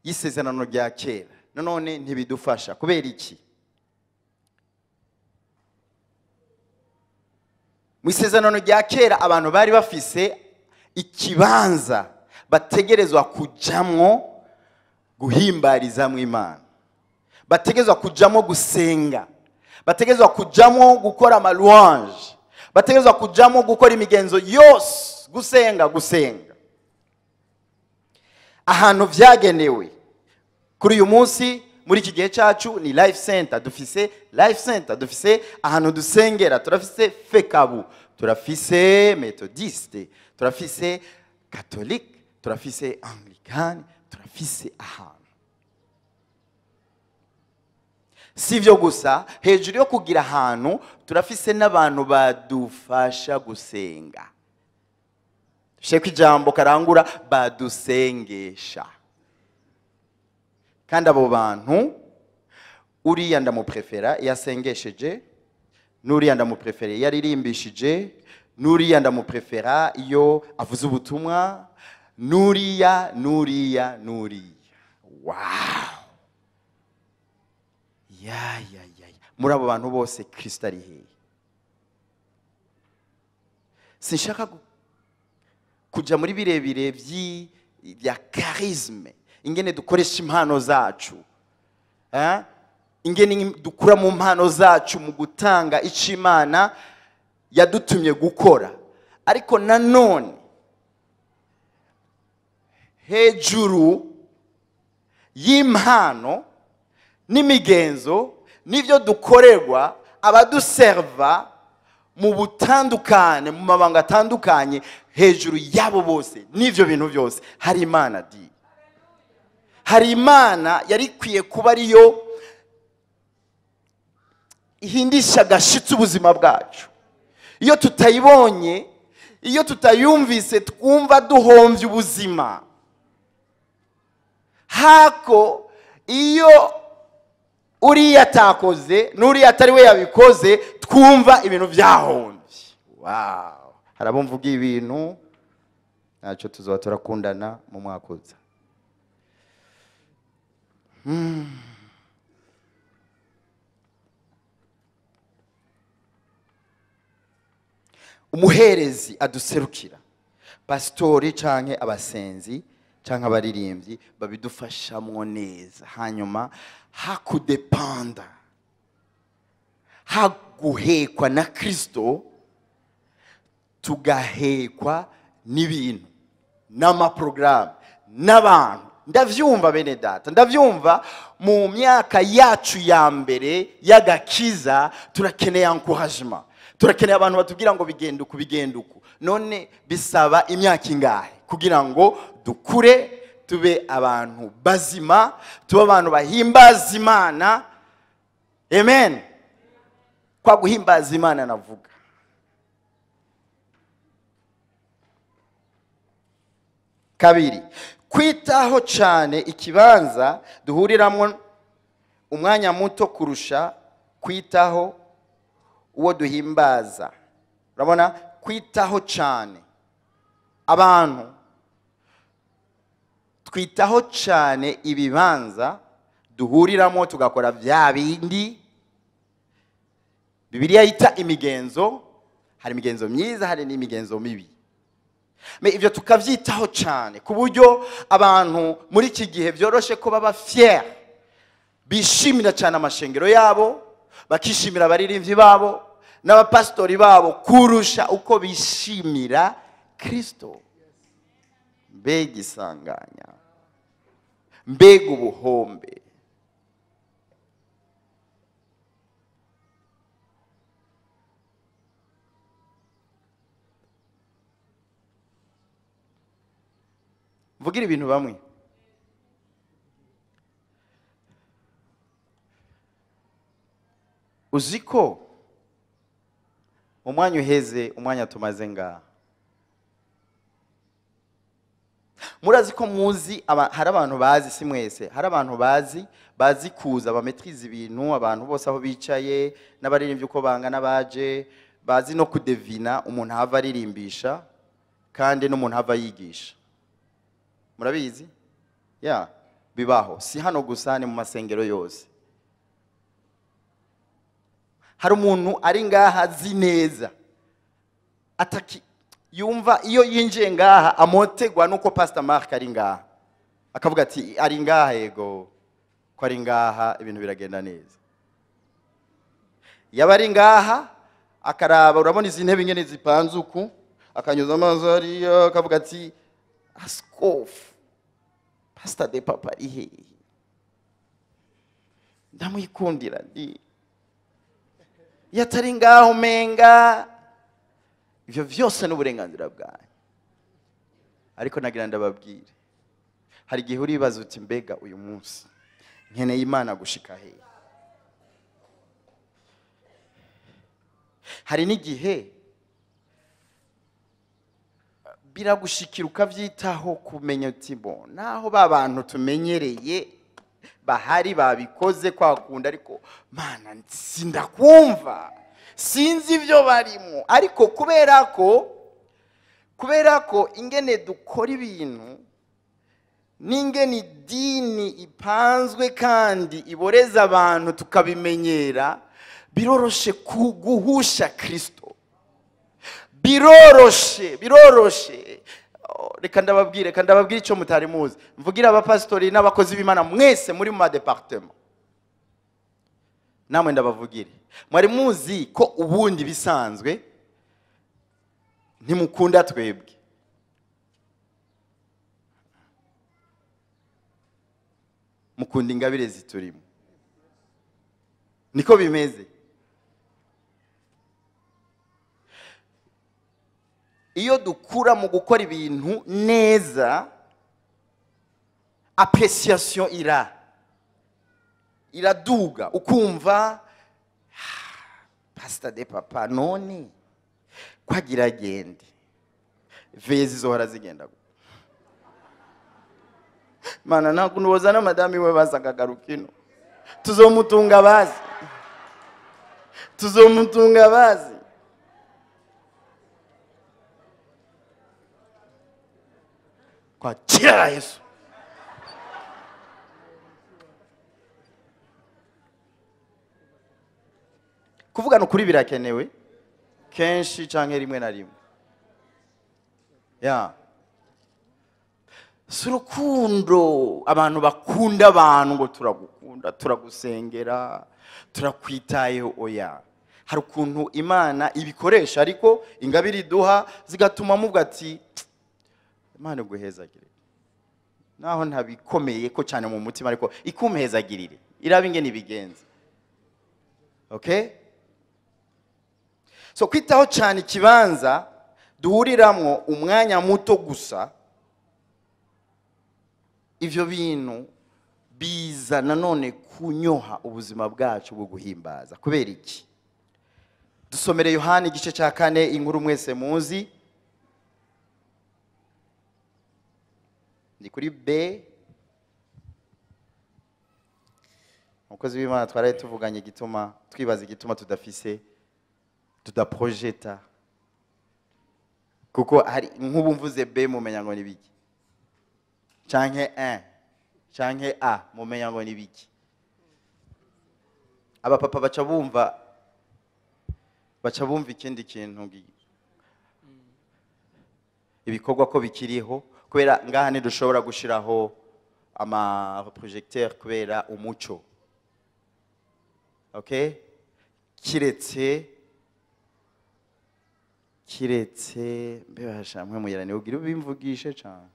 y'isezerano rya kera nanone ntibidufasha. Kubera iki? Mu isezerano rya kera abantu bari bafise ikibanza bategerezwa kujamwo guhimbarizamwo Imana, bategerezwa kujamwo gusenga, bategerezwa kujamwo gukora ama louange, bategerezwa kujamwo gukora imigenzo yose, gusenga gusenga. Ahantu vyagenewe kuri uyu munsi muri iki gihe cyacu ni Life Center. Dufise Life Center, dufise ahantu dusengera, turafise Fekabu, turafise Methodiste, turafise Catholique, turafise Anglikani, turafise ahantu. Si ivyo gusa, hejuru yo kugira ahantu turafise n'abantu badufasha gusenga. Sheko ijambo karangura, badusengesha. Kandi abo bantu, uriya ndamuprefera yasengesheje, n'uriya ndamuprefera yaririmbishije, n'uriya ndamuprefera iyo avuze ubutumwa, n'uriya n'uriya n'uriya. Wow! Ya ya ya. Muri abo bantu bose Kristo ari hehe? Sinshaka Kuja muri birebire bya charisme, ingene dukoresha impano zacu, ingene dukura mu mpano zacu mu gutanga icyo Imana yadutumye gukora. Ariko nanone hejuru y'impano n'imigenzo n'ibyo dukorerwa, abaduserva mu butandukane, mu mabanga atandukanye, hejuru yabo bose n'ivyo bintu byose hari Imana di. Hari Imana yari ikwiye kuba ariyo ihindisha agashitsi ubuzima bwacu. Iyo tutayibonye, iyo tutayumvise, twumva duhomvye ubuzima. Hako iyo uriya atakoze n'uriya atari we yabikoze, twumva ibintu byahombye. Wow, hari abo mvuga ibintu ntacyo tuzoba turakundana mu mwaka uza. Umuherezi aduserukira, pasitori canke abasenzi canke abaririmbyi babidufashamwo neza. Hanyuma hakudepanda, haguhekwa na Kristo, tugahekwa n'ibintu n'amaprogaramu n'abantu. Ndavyumva bene data, ndavyumva. Mu myaka yacu ya mbere y'agakiza turakeneye encouragement, turakeneye abantu batubwira ngo bigenda uku, bigenda uku. None bisaba imyaka ingahe kugira ngo dukure, tube abantu bazima, tube abantu bahimbaza Imana? Amen. Kwa guhimbaza Imana navuga, kabiri, kwitaho cyane ikibanza duhuriramo umwanya muto kurusha kwitaho uwo duhimbaza. Urabona, kwitaho cyane abantu, twitaho cyane ibibanza duhuriramo, tugakora bya bindi Bibiliya yita imigenzo. Hari imigenzo myiza, hari n'imigenzo mibi. Mais ivyo tukavyitaho cyane ku buryo abantu muri iki gihe byoroshe ko baba fier, bishimira cyane amashengero yabo, bakishimira abaririmbyi babo n'abapasitori babo kurusha uko bishimira Kristo. Mbega isanganya, mbega ubuhombe. Mvugira ibintu bamwe. Uzi ko umwanya uheze, umwanya tumaze ngaha, murazi ko muzi hari abantu bazi, si mwese, hari abantu bazi kuza bametrize ibintu, abantu bose aho bicaye n'abaririmbyi uko bangana baje, bazi no kudevina umuntu hava aririmbisha kandi n'umuntu hava yigisha. Murabizi? Ya, bibaho. Si hano gusa, ni mu masengero yose. Hari umuntu ari ngaha azi neza, ataki yumva iyo yinjiye ngaha amotegwa nuko Pastor Mark ari ngaha, akavuga ati ari ngaha, yego ko ari ngaha ibintu biragenda neza. Yaba ari ngaha akaraba, urabona izi ntebe ingene zipanze uku, akanyuza amaso hariya, akavuga ati askofu Pastor de Papa ari hehe, ndamwikundira ndi iyo atari ngaho menga. Ivyo vyose n'uburenganzira bwanyu. Ariko nagira ndababwire, hari igihe uribaza uti mbega uyu munsi nkeneye Imana gushika hehe? Hari n'igihe biragushikira ukavyitaho kumenya uti bo naho ba bantu tumenyereye bahari babikoze kwakunda, ariko Mana sindakumva, sinzi ibyo barimo. Ariko kubera ko ingene dukora ibintu n'ingene idini ipanzwe kandi iboreza abantu tukabimenyera, biroroshe guhusha Kristo. Biroroshe, biroroshe. Reka ndababwire, reka ndababwire icyo mutari muzi. Mvugira abapasitori n'abakozi b'Imana mwese muri mu madepartement, namwe ndabavugire. Mwari muzi ko ubundi bisanzwe ntimukunda twebwe? Mukunda ingabire ziturimo. Niko bimeze. Iyo dukura mu gukora ibintu neza, appréciation iraduga, ukumva pastor de papa none kwagira agende vezi zohora zigenda. Mana nakunuza na madami we bazakagaruka ino, tuzomutunga bazi, tuzomutunga bazi. Kwa jina la Yesu. Kuvuga no kuri birakenewe kenshi canke rimwe na rimwe. Ya surukundo, abantu bakunda abantu ngo turagukunda, turagusengera, turakwitayeho. Oya, hari ukuntu Imana ibikoresha, ariko ingabire iduha zigatuma muvuga ati Imana iguhezagire, naho ntabikomeye ko cyane mu mutima, ariko ikumpezagirire, iraba ingene ibigenza. Okay, so kwitaho cyane ikibanza duhuriramwo umwanya muto gusa, ivyo bintu biza nanone kunyoha ubuzima bwacu bwo guhimbaza. Kubera iki? Dusomere Yohana igice cya 4, inkuru mwese muzi. Ni kuri B. Umukozi w'Imana twaraye tuvuganye igituma twibaza igituma tudafise tudaprojeta, kuko hari nk'ubu mvuze B mumenya ngo ni biki, canke 1 canke A mumenya ngo ni biki. Abapapa baca bumva ikindi kintu, ibikorwa ko bikiriho, kubera ngaha ntidushobora gushiraho ama projecteur kubera umuco. Okay, kiretse mbebasha mwe muyirane ugira ubimvugishe cyane.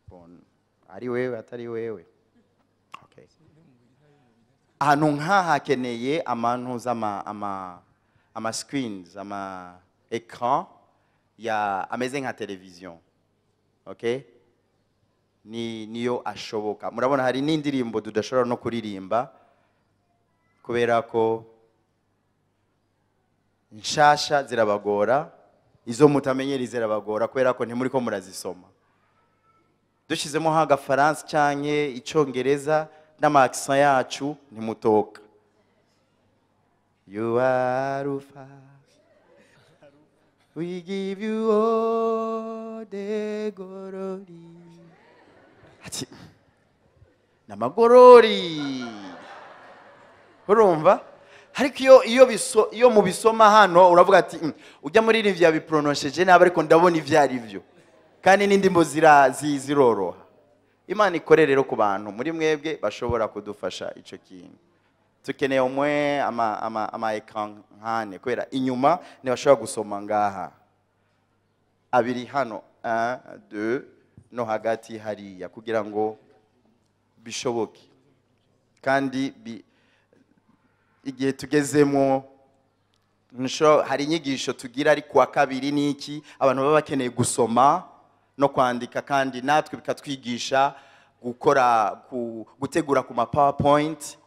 Bon, ari wewe atari wewe. Okay, ahantu nkaha hakeneye amantu ama screens, ama écran ya ameze nka television. Okay, ni niyo ashoboka. Murabona hari n'indirimbo tudashobora no kuririmba kubera ko nshasha zirabagora, izo mutamenyera zirabagora kubera ko ntimuri ko murazisoma. Dushizemo agafaransa canke icongereza n'ama accent yacu ntimutoka. You are Alpha, we give you all the glory. Ati namagorori. Urumva? Ariko iyo mubisoma hano uravuga ati ujya muri iri vya bipronosheje nabi, ariko ndabona ivyo ari byo, kandi n'indimbo ziroroha. Imana ikore rero ku bantu muri mwebwe bashobora kudufasha ico kintu. Tukeneye umwe ama écran nkane, kubera inyuma ntibashobora gusoma ngaha. Abiri hano 1 2 no hagati hariya, kugira ngo bishoboke. Kandi igihe tugezemo hari inyigisho tugira ari kuwa kabiri niki, abantu baba bakeneye gusoma no kwandika, kandi natwe bikatwigisha gukora gutegura ku ma PowerPoint.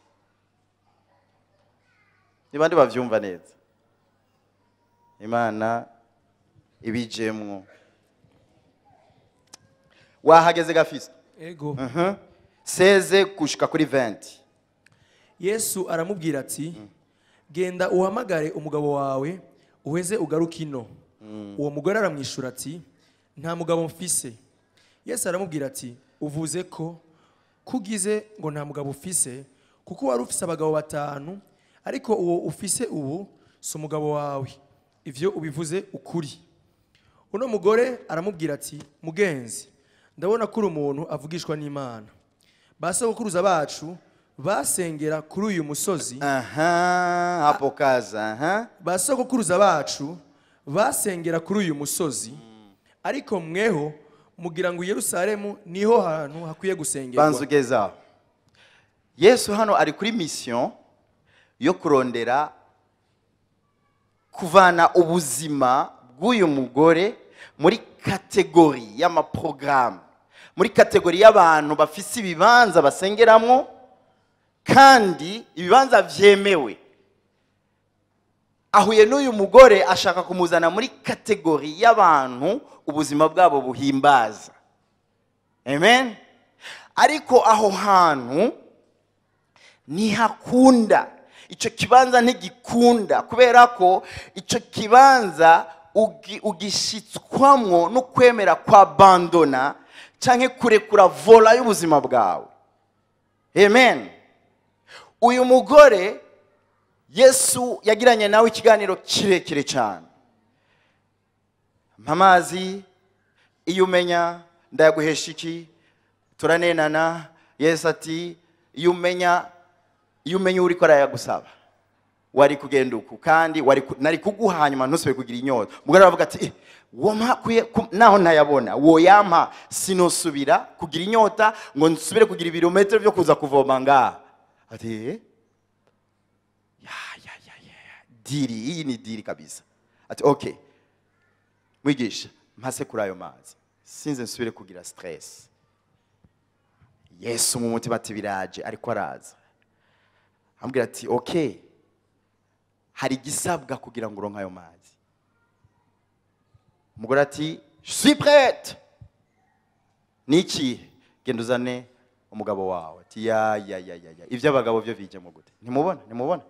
Nibandi bavyumva neza? Imana ibijemwo. Wahageze gafise? Ego. 16 gushika kuri 20. Yesu aramubwira ati genda uhamagare umugabo wawe uheze ugaruke ino. Uwo mugore aramwishura ati nta mugabo mfise. Yesu aramubwira ati uvuze ko kugize ngo nta mugabo ufise, kuko wari ufise abagabo 5, ariko uwo ufise ubu si umugabo wawe, ivyo ubivuze ukuri. Uno mugore aramubwira ati: "Mugenzi, ndabona ko uri umuntu avugishwa n'Imana. Basogokuruza bacu basengera kuri uyu musozi." Aha, hapo kaza. Aha. Basogokuruza bacu basengera kuri uyu musozi, ariko mweho mugira ngo i Yerusalemu niho hantu hakwiye gusengerwa. Banza ugeze aho. Yesu hano ari kuri mission yo kurondera kuvana ubuzima bw'uyu mugore muri catégorie y'amaporogaramu, muri catégorie y'abantu bafise ibibanza basengeramo kandi ibibanza vyemewe. Ahuye n'uyu mugore, ashaka kumuzana muri catégorie y'abantu ubuzima bwabo buhimbaza. Amen. Ariko aho hantu ntihakunda, icyo kibanza ntigikunda, kubera ko icyo kibanza ugishyitswamwo no kwemera kwa bandona cyangwa kurekura volant y'ubuzima bwawe. Amen. Uyu mugore, Yesu yagiranye nawe ikiganiro kirekire cyane: "Mpa amazi, iyo umenya ndayaguhesha iki?" Turanenana. Yesu ati: "Iyo umenya, iyo umenya uri ko arayagusaba, wari kugenda uku, kandi wari nari kuguha, hanyuma ntusubire kugira inyota." Umugore aravuga ati: "Eh, wompa naho ntayabona, woyampa sinosubira kugira inyota ngo nsubire kugira ibirometero byo kuza kuvoma ngaha." Ati: "Eh, ya ya ya ya, deal iyi ni deal kabisa." Ati: "Okay mwigisha, mpase kuri ayo mazi, sinze nsubire kugira stress." Yesu mu mutima ati: "Biraje." Ariko araza ambwira ati: "Okay, hari igisabwa kugira ngo uronke ayo mazi." Umugore ati: "Je suis prête." "Niki?" "Genda uzane umugabo wawe." Ati: "Ya ya ya ya ya, iby'abagabo byo bijemo gute? Ntimubona, ntimubona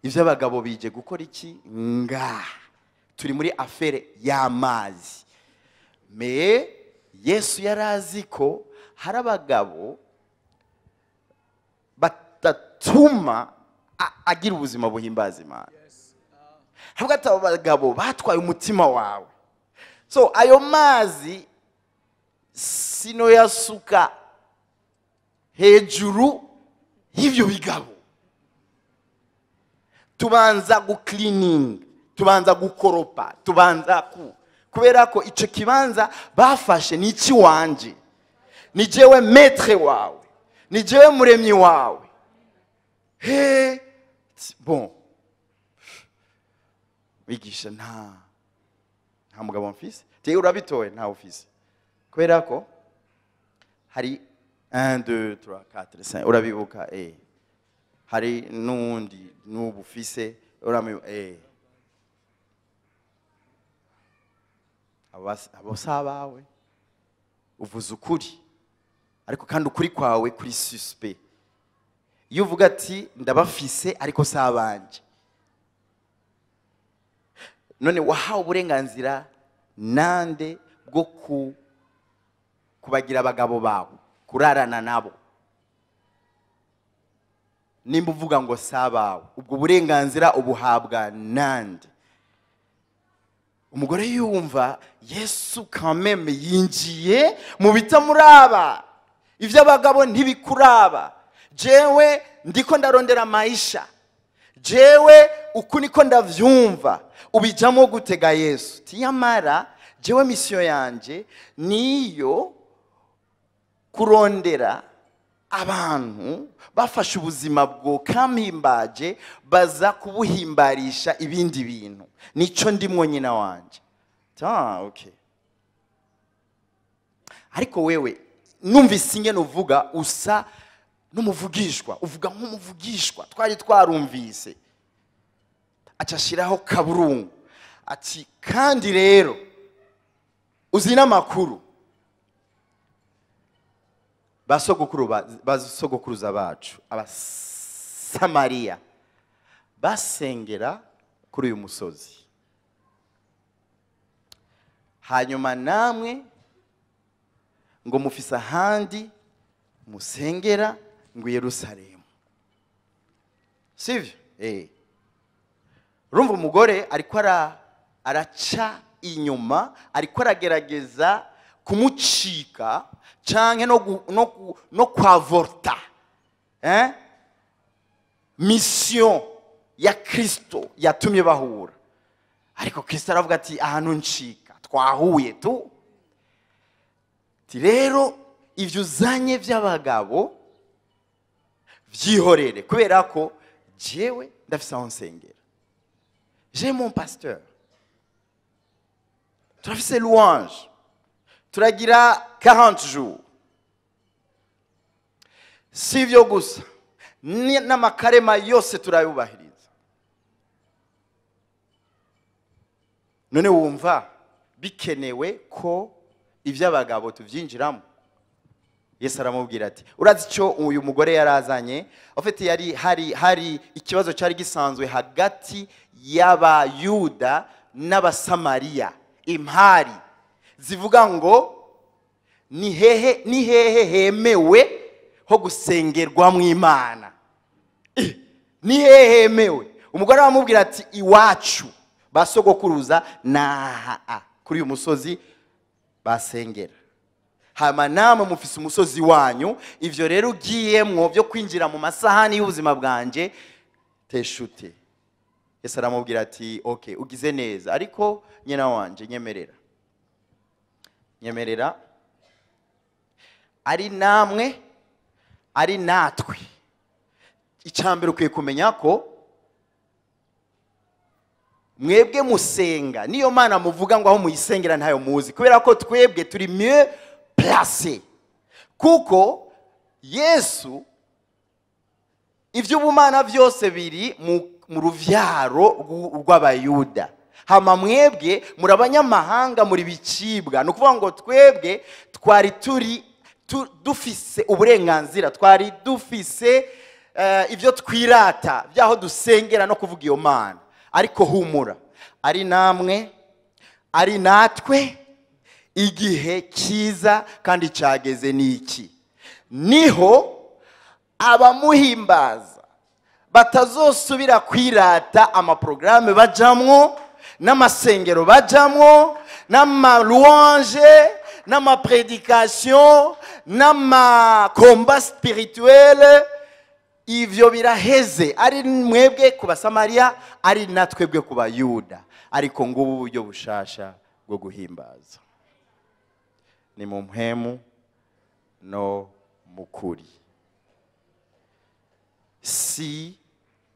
iby'abagabo bije gukora iki ngaha? Turi muri affaire y'amazi." Mais Yesu yari azi ko hari abagabo batatuma agira ubuzima buhimbaza Imana. Havuga ati: "Abo bagabo batwaye umutima wawe, so ayo mazi sinoyasuka hejuru y'ibyo bigabo. Tubanza gukilininga, tubanza gukoropa, tubanza ku kubera ko icyo kibanza bafashe ni icy'iwanje, ni jewe maître wawe, ni jewe muremyi wawe." He, bon wigisha, nta mugabo mfise. Tewe urabitoye, ntawe ufise, kubera ko hari 1 2 3 4 5, urabibuka? Hari n'uwundi n'ubu ufise, urami. Abo si abawe. Uvuze ukuri, ariko kandi ukuri kwawe kuri suspect. Iyo uvuga ati: "Ndabafise ariko si abanje," none wahawe uburenganzira nande bwo kubagira abagabo bawe, kurarana nabo, nimba uvuga ngo si abawe? Ubwo burenganzira ubuhabwa nande? Umugore yumva Yesu kameme yinjiye mu bitamuraba. Iby'abagabo ntibikuraba, jewe ndiko ndarondera maisha, jewe uku niko ndavyumva, ubijamo gutega? Yesu tiyamara: "Jewe mission yanje niyo kurondera abantu bafashe ubuzima bwo kampimbaje, baza kubuhimbarisha ibindi bintu. Nico ndimwo nyina wanje." Ta okay, ariko wewe numvise ingene uvuga, usa n'umuvugishwa, uvuga nk'umuvugishwa twari twarumvise. Aca ashiraho kaburungu ati: "Kandi rero uzi n'amakuru, basogokuru basogokuruza bacu Abasamariya basengera kuri uyu musozi, hanyuma namwe ngo mufise ahandi musengera ngo i Yerusalemu, sivyo?" Urumva umugore ariko araca. inyuma, ariko aragerageza kumucika canke no kwavorta mission ya Kristo yatumye bahura. Ariko Kristo aravuga ati ahantu ncika twahuye tu. Ati rero ivyo uzanye vy'abagabo vyihorere, kubera ko jewe ndafise aho nsengera. J'ai mon pasteur. Turafise louange. Turagira 40 jours. Si ivyo gusa, n'amakarema yose turayubahiriza. None wumva bikenewe ko ivy'abagabo tuvyinjiramo? Yesu aramubwira ati urazi icyo uyu mugore yarazanye? Afite yari hari ikibazo cyari gisanzwe hagati y'Abayuda n'Abasamariya, impari zivuga ngo ni hehe hemewe ho gusengerwa mu Imana? Ni hehe hemewe? Umugore aramubwira ati iwacu basogokuruza naha kuri uyu musozi basengera, hama namwe mufise umusozi wanyu. Ivyo rero ugiyemwo byo kwinjira mu masahani y'ubuzima bwanje teshute. Yesu aramubwira ati okay, ugize neza, ariko nyina wanje nyemerera ari namwe ari natwe. Icambere ukwiye kumenya ko mwebwe musenga niyo Mana muvuga ngo aho muyisengera ntayo muzi, kubera ko twebwe turi mieux placé, kuko Yesu ivy'ubumana vyose biri mu ruvyaro rw'Abayuda, hama mwebwe muri abanyamahanga, muri bicibwa. Ni ukuvuga ngo twebwe twari turi dufise uburenganzira, twari dufise ivyo twirata byaho dusengera no kuvuga iyo Mana. Ariko humura, ari namwe ari natwe, igihe kiza kandi cyageze niki, niho abamuhimbaza batazosubira kwirata amaprograme bajamwo n'amasengero bajamwo n'amalouange n'amaprédication n'amakomba spirituel. Ivyo biraheze, ari mwebwe ku Basamariya, ari natwebwe ku Bayuda. Ariko ngubu buryo bushasha bwo guhimbaza ni mu mpemu no mukuri, si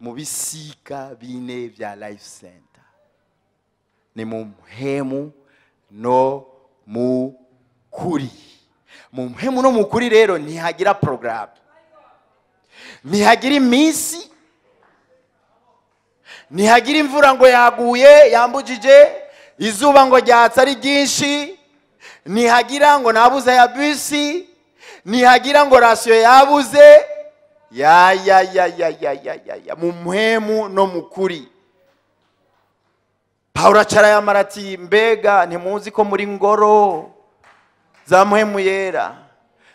mu bisika bine vya Life Center, ni mu mpemu no mukuri. Mu mpemu no mukuri rero ntihagira programme, ntihagira iminsi, ntihagira imvura ngo yaguye yambujije, izuba ngo ryatse ari ryinshi, ntihagira ngo nabuze ya bisi, ntihagira ngo rasiyo yabuze. Ya ya ya ya ya ya ya ya, mu mpemu no mukuri. Paulo acarayamara ati mbega ntimuzi ko muri ngoro za mpemu yera?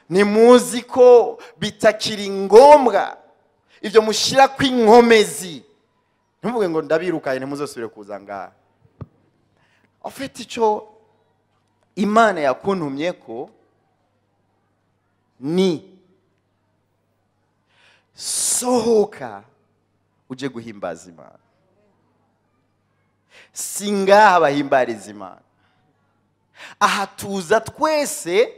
Ntimuzi ko bitakiri ngombwa ivyo mushira kw'inkomezi? Ntimuvuge ngo ndabirukaye ntimuzosubire kuza ngaha. Afite ico Imana yakuntumye ko ni sohoka uje guhimbaza Imana. Singaha bahimbariza Imana, aha tuza twese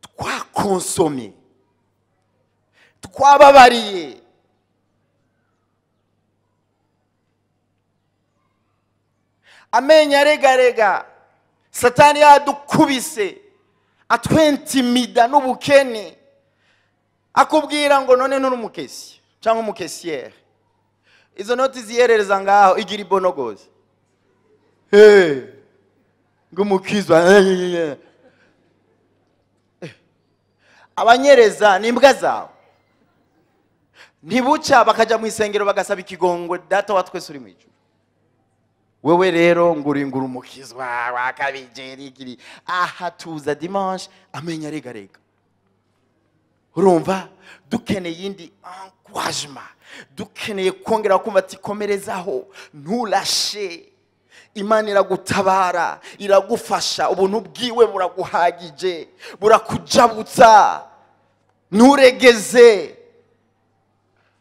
twakonsomye, twababariye. Amenyo aregarega, Satani yadukubise, atwentimida n'ubukene, akubwira ngo none nturi umukesi cyangwa umukesiyere, izo noti ziyerereza ngaho igira ibonogoze ngo umukizwa. Abanyereza ni imbwa zawe, ntibuca bakajya mu isengero bagasaba ikigongwe data wa twese uri mu ijuru. Wewe rero ngura umukizwa wakabijeri. Aha tuza dimanche amenya regarega. Urumva dukeneye indi encouragement, dukeneye kongera kumva ati komerezaho, ntulashe. Imana iragutabara, iragufasha, ubuntu bwiwe buraguhagije, burakujabutsa, nturegeze.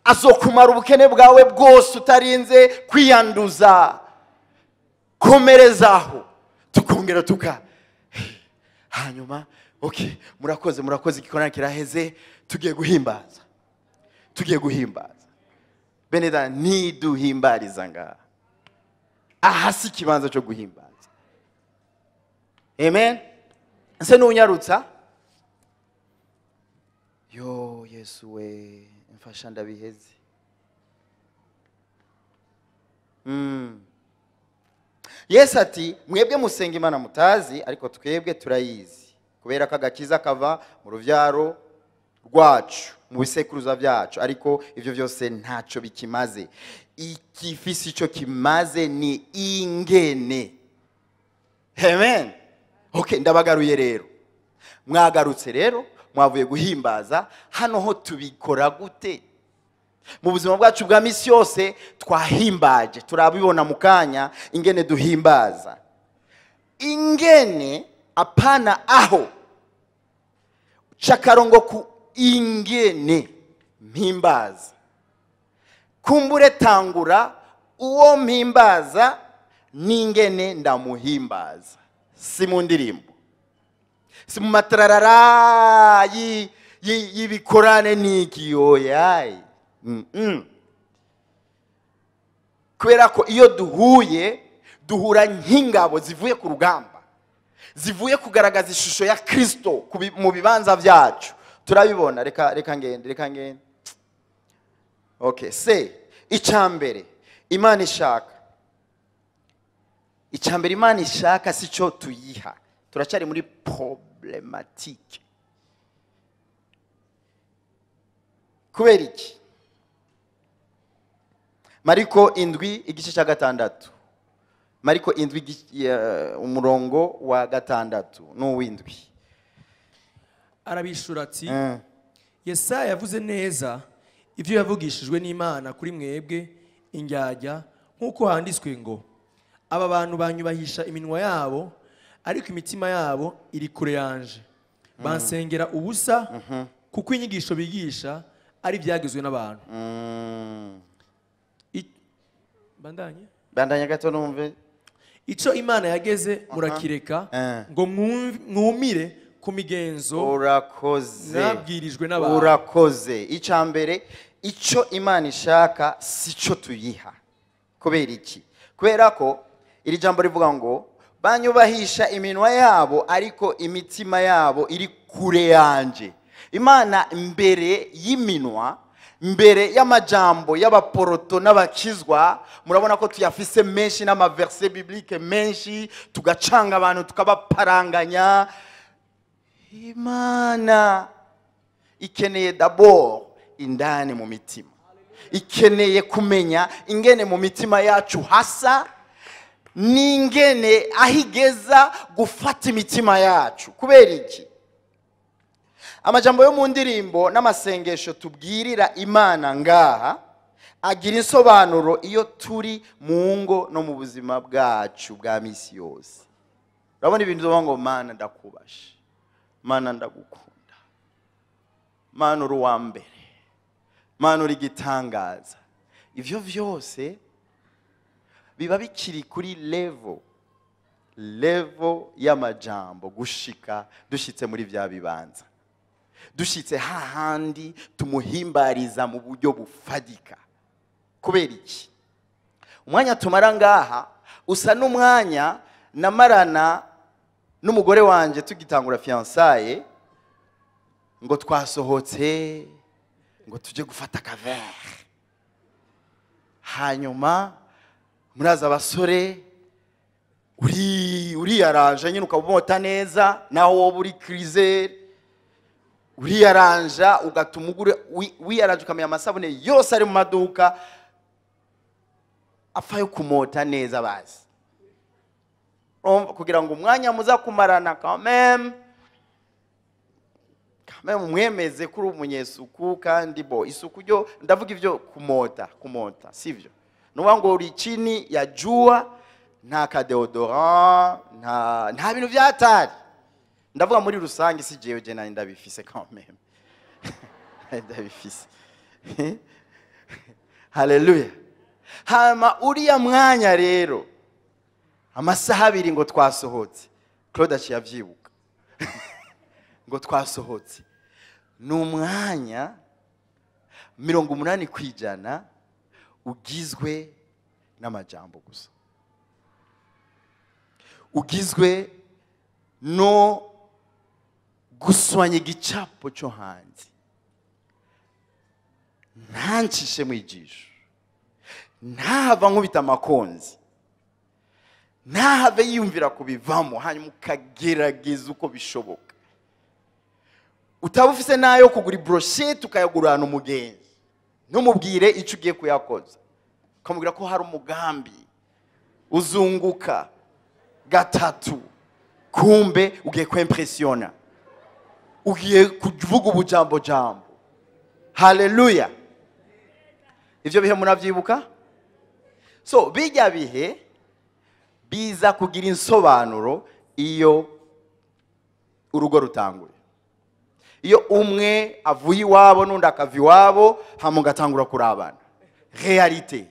Azokumara ubukene bwawe bwose utarinze kwiyanduza. Komerezaho. Tukongera tuka hanyuma okay, murakoze murakoze, igikorane kiraheze, tugiye guhimbaza, tugiye guhimbaza. Beneda, ntiduhimbariza ngaha, aha si ikibanza cyo guhimbaza. Amen. Nse nunyarutsa yo Yesu we, mfasha ndabiheze. Yesu ati mwebwe musenga Imana mutazi, ariko twebwe turayizi, kubera ko agakiza kava mu ruvyaro rwacu, mu bisekuruza byacu, ariko ivyo byose ntacyo bikimaze. Ikifisi ico kimaze ni ingene. Amen. Okay, ndabagaruye rero. Mwagarutse rero, mwavuye guhimbaza. Hano ho tubikora gute? Mu buzima bwacu bwa misi yose twahimbaje, turabibona mukanya ingene duhimbaza. Ingene apana aho. Chakarongo ku ingene mpimbaza. Kumbure tangura uwo mpimbaza n'ingene ndamuhimbaza. Si mu ndirimbo, si mu matararara y'ibikorane n'iki, oyayi. Kubera ko iyo duhuye duhura nk'ingabo zivuye ku rugamba, zivuye kugaragaza ishusho ya Kristo mu bibanza byacu. Turabibona. Reka ngende, reka ngende. Okay, se icambere Imana ishaka, icambere Imana ishaka si cyo tuyiha. Turacyari muri problématique. Kubera iki? Mariko 7 igice cya 6. Mariko 7 umurongo wa 6 n'uw'indwi. Arabishura ati Yesaya yavuze neza ivyo yavugishijwe n'Imana kuri mwebwe indyarya, nk'uko handitswe ngo aba bantu banyubahisha iminwa yabo, ariko imitima yabo iri kure yanje, bansengera ubusa, kuko inyigisho bigisha ari byagizwe n'abantu. Bandanye bandanye gato numve. Ico Imana yageze murakireka ngo mwumire ku migenzo. Urakoze, mwabwirijwe n'abantu. Urakoze. Icambere ico Imana ishaka si cyo tuyiha. Kubera iki? Kubera ko iri jambo rivuga ngo banyubahisha iminwa yabo, ariko imitima yabo iri kure yanje. Imana mbere y'iminwa, mbere y'amajambo y'abaporoto n'abakizwa, murabona ko tuyafise menshi n'amaverse biblique menshi, tugacanga abantu tukabaparanganya. Imana ikeneye d'abord indani mu mitima, ikeneye kumenya ingene mu mitima yacu hasa n'ingene ahigeza gufata imitima yacu. Kubera iki? Amajambo yo mu ndirimbo n'amasengesho tubwirira Imana ngaha agira insobanuro iyo turi mu ngo no mu buzima bwacu bwa misi yose. Urabona ibintu uvuga ngo Mana ndakubasha, Mana ndagukunda, Mana uri uwa mbere, Mana uri igitangaza. Ivyo vyose biba bikiri kuri level y'amajambo gushika dushitse muri vya bibanza, dushitse hahandi tumuhimbariza mu buryo bufadika. Kubera iki? Umwanya tumara ngaha usa n'umwanya namarana n'umugore wanje tugitangura fiançailles, ngo twasohotse ngo tuje gufata akavere, hanyuma muraza abasore uriyaranja nyine ukabumota neza, naho wowe uri criseur uriyaranja ugatuma ugura, wiyaranja ukamenya amasabune yose ari mu maduka apfa yo kumota neza bazi, kugira ngo umwanya muza kumarana quand même mwemeze kuri umunyesuku. Kandi bo isuku ryo ndavuga ivyo kumota, sivyo? Nuwa ngo uri chini ya jua Nta ka deodorant, nta bintu byatari. Ndavuga muri rusange, si jewe, je nari ndabifise quand même, ndabifise. Haleluya. Hama uriya mwanya rero, amasaha 2 ngo twasohotse, Claude aciye avyibuka ngo twasohotse, ni umwanya 80% ugizwe n'amajambo gusa, ugizwe no guswanya igicapo cyo hanze, ntancishe mu ijisho, ntahava nkubita amakonzi, ntahave yiyumvira kubivamo. Hanyuma ukagerageza uko bishoboka, utaba ufise nayo kugura brochette ukayagurana umugenzi, ntumubwire icyo ugiye kuyakoza, ukamubwira ko hari umugambi uzunguka 3, kumbe ugiye kwimpressiona, ugiye kuvuga ubujambo jambo. Haleluya. Ivyo bihe muravyibuka? So bijya bihe biza kugira insobanuro iyo urugo rutanguye, iyo umwe avuye iwabo n'undi akava iwabo, hama ugatangura kurabana realite.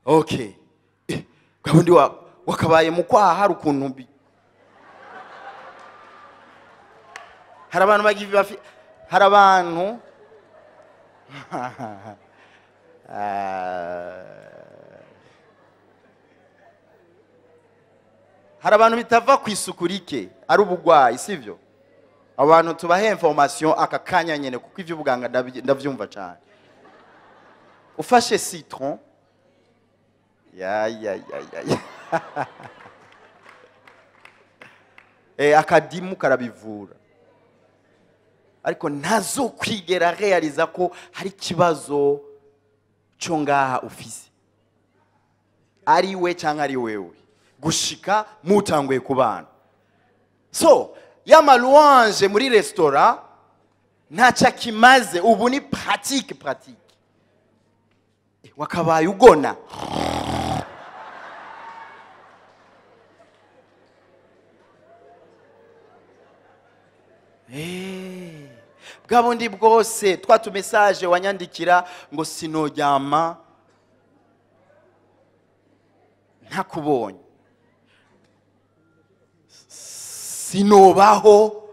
Okay, gabundi wakabaye mu kwaha, hari ukuntu hari abantu bagiye, hari abantu hari abantu bitava ku isuku rike, ari ubugwayi, sivyo? Abantu tubahe information aka kanya nyene, kuko ivyo ubuganga ndavyumva cyane. Ufashe citron, ya ya ya ya akadimu karabivura, ariko ntazokwigera realiza ko hari ikibazo cyo ngaha ufise, ari we cyangwa ari wewe, gushika mutanguye kubana. So ya malouange muri restaurant ntaca kimaze, ubu ni pratique. Wakabaye ugona bwa bundi bwose twa tu message wanyandikira ngo sinoryama ntakubonye, sinobaho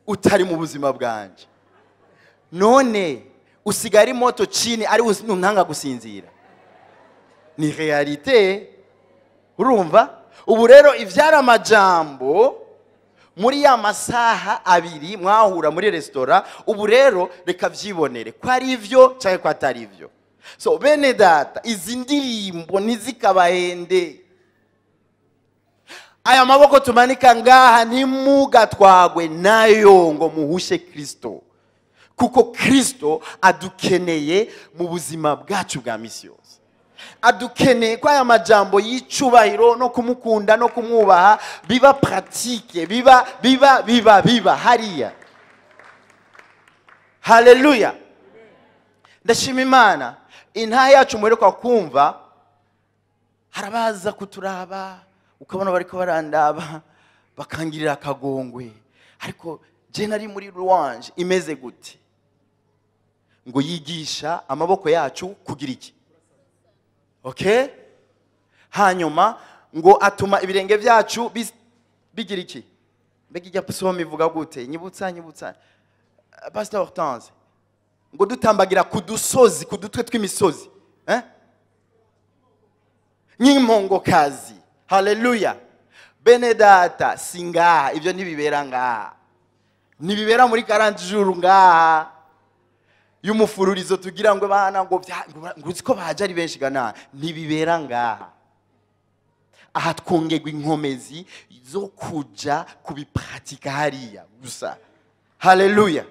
utari mu buzima bwanje, none usigara moto chini ari untanga gusinzira. Ni realite. Urumva ubu rero ivyara amajambo muri ya masaha 2 mwahura muri restaurant, ubu rero reka vyibonere ko ari ivyo cyangwa ko atari ivyo. So bene data, izi ndirimbo ntizikabahende. Aya maboko tumanika ngaha ntimugatwagwe nayo ngo muhushe Kristo, kuko Kristo adukeneye mu buzima bwacu bwa misi yose. Adukeneye ko aya majambo y'icubahiro no kumukunda no kumwubaha biba pratique, biba biba biba biba hariya. Haleluya. Ndashima Imana intahe yacu muheruka kumva, harabaza kuturaba ukabona bariko barandaba bakangirira akagongwe, ariko je nari muri louange imeze gute ngo yigisha amaboko yacu kugira iki? Okay, hanyuma ngo atuma ibirenge byacu bigira iki? Mbega ijya psalm ivuga gute? Nyibutsa Pastor Hortense, ngo dutambagira ku dusozi, ku dutwe tw'imisozi, nk'impongokazi. Haleluya. Bene data, singaha ibyo ntibibera ngaha, ntibibera muri 40 jours ngaha y'umufururizo tugira ngo bana ngo uzi ko baje ari benshi gana, ntibibera ngaha. Aha twongerwa inkomezi zo kuja kubipratika hariya gusa. Haleluya.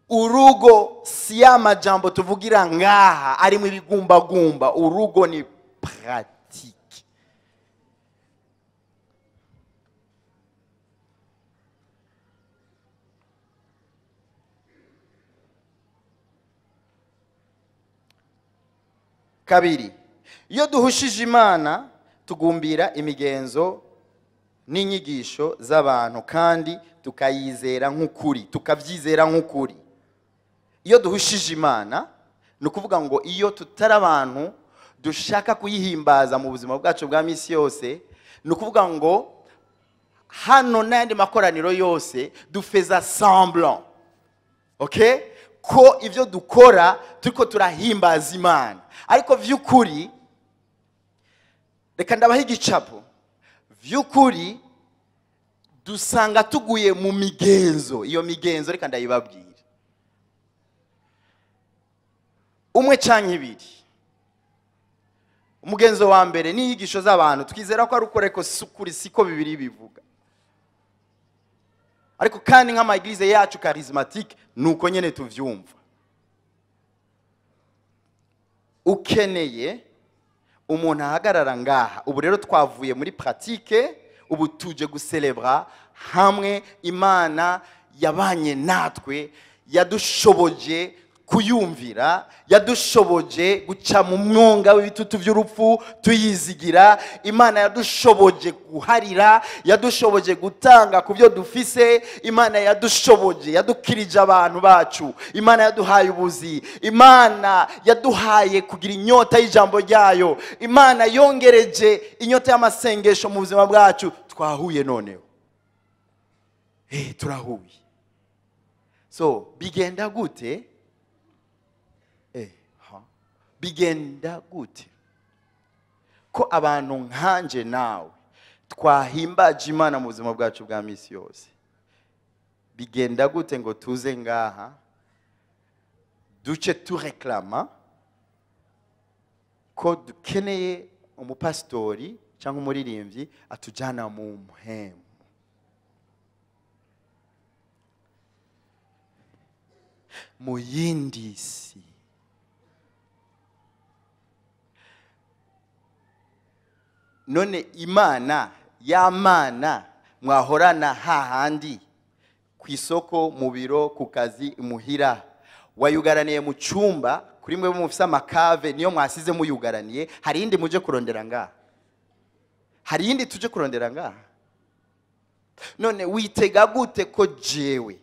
Urugo si amajambo tuvugira ngaha arimo ibigumbagumba, urugo ni pratique. Kabiri, Iyo duhushije Imana tugumbira imigenzo n'inyigisho z'abantu kandi tukayizera nk'ukuri, tukabyizera nk'ukuri. Iyo duhushije Imana ni ukuvuga ngo iyo tutari abantu dushaka kuyihimbaza mu buzima bwacu bwa misi yose, ni ukuvuga ngo hano n'ayandi makoraniro yose dufeza semblant, okay, ko ibyo dukora turiko turahimbaza Imana, ariko vy'ukuri reka ndabaha igicapo, vy'ukuri dusanga tuguye mu migenzo. Iyo migenzo reka ndayibabwira umwe canke ibiri. Umugenzo wa mbere ni inyigisho z'abantu twizera ko ari ukuri, ariko si ukuri, siko Bibiliya bivuga. Ariko kandi nk'ama église yacu charismatique nuko nyene tuvyumva. Ukeneye umuntu ahagarara ngaha. Ubu rero twavuye muri pratique, ubu tuje gucelebra hamwe Imana yabanye natwe, yadushoboje kuyumvira, yadushoboje guca mu mwonga w'ibitutu by'urupfu tuyizigira. Imana yadushoboje guharira, yadushoboje gutanga ku byo dufise. Imana yadushoboje, yadukirije abantu bacu. Imana yaduhaye ubuzi, Imana yaduhaye kugira inyota y'ijambo ryayo, Imana yongereje inyota y'amasengesho mu buzima bwacu. Twahuye noneho, turahuye. So bigenda gute? Bigenda gute ko abantu nkanje nawe twahimbaje Imana mu buzima bwacu bwa misi yose? Bigenda gute ngo tuze ngaha duce tureklama ko dukeneye umupastori cyangwa umuririmbyi atujyana mu mpemu? Mu yindi si. None Imana y'amana mwahorana hahandi ku isoko, mu biro, ku kazi, imuhira, wayugaraniye mu cyumba, kuri mwe mufise amakave niyo mwasize muyugaraniye. Hari indi muje kurondera ngaha? Hari indi tuje kurondera ngaha? None witega gute ko jewe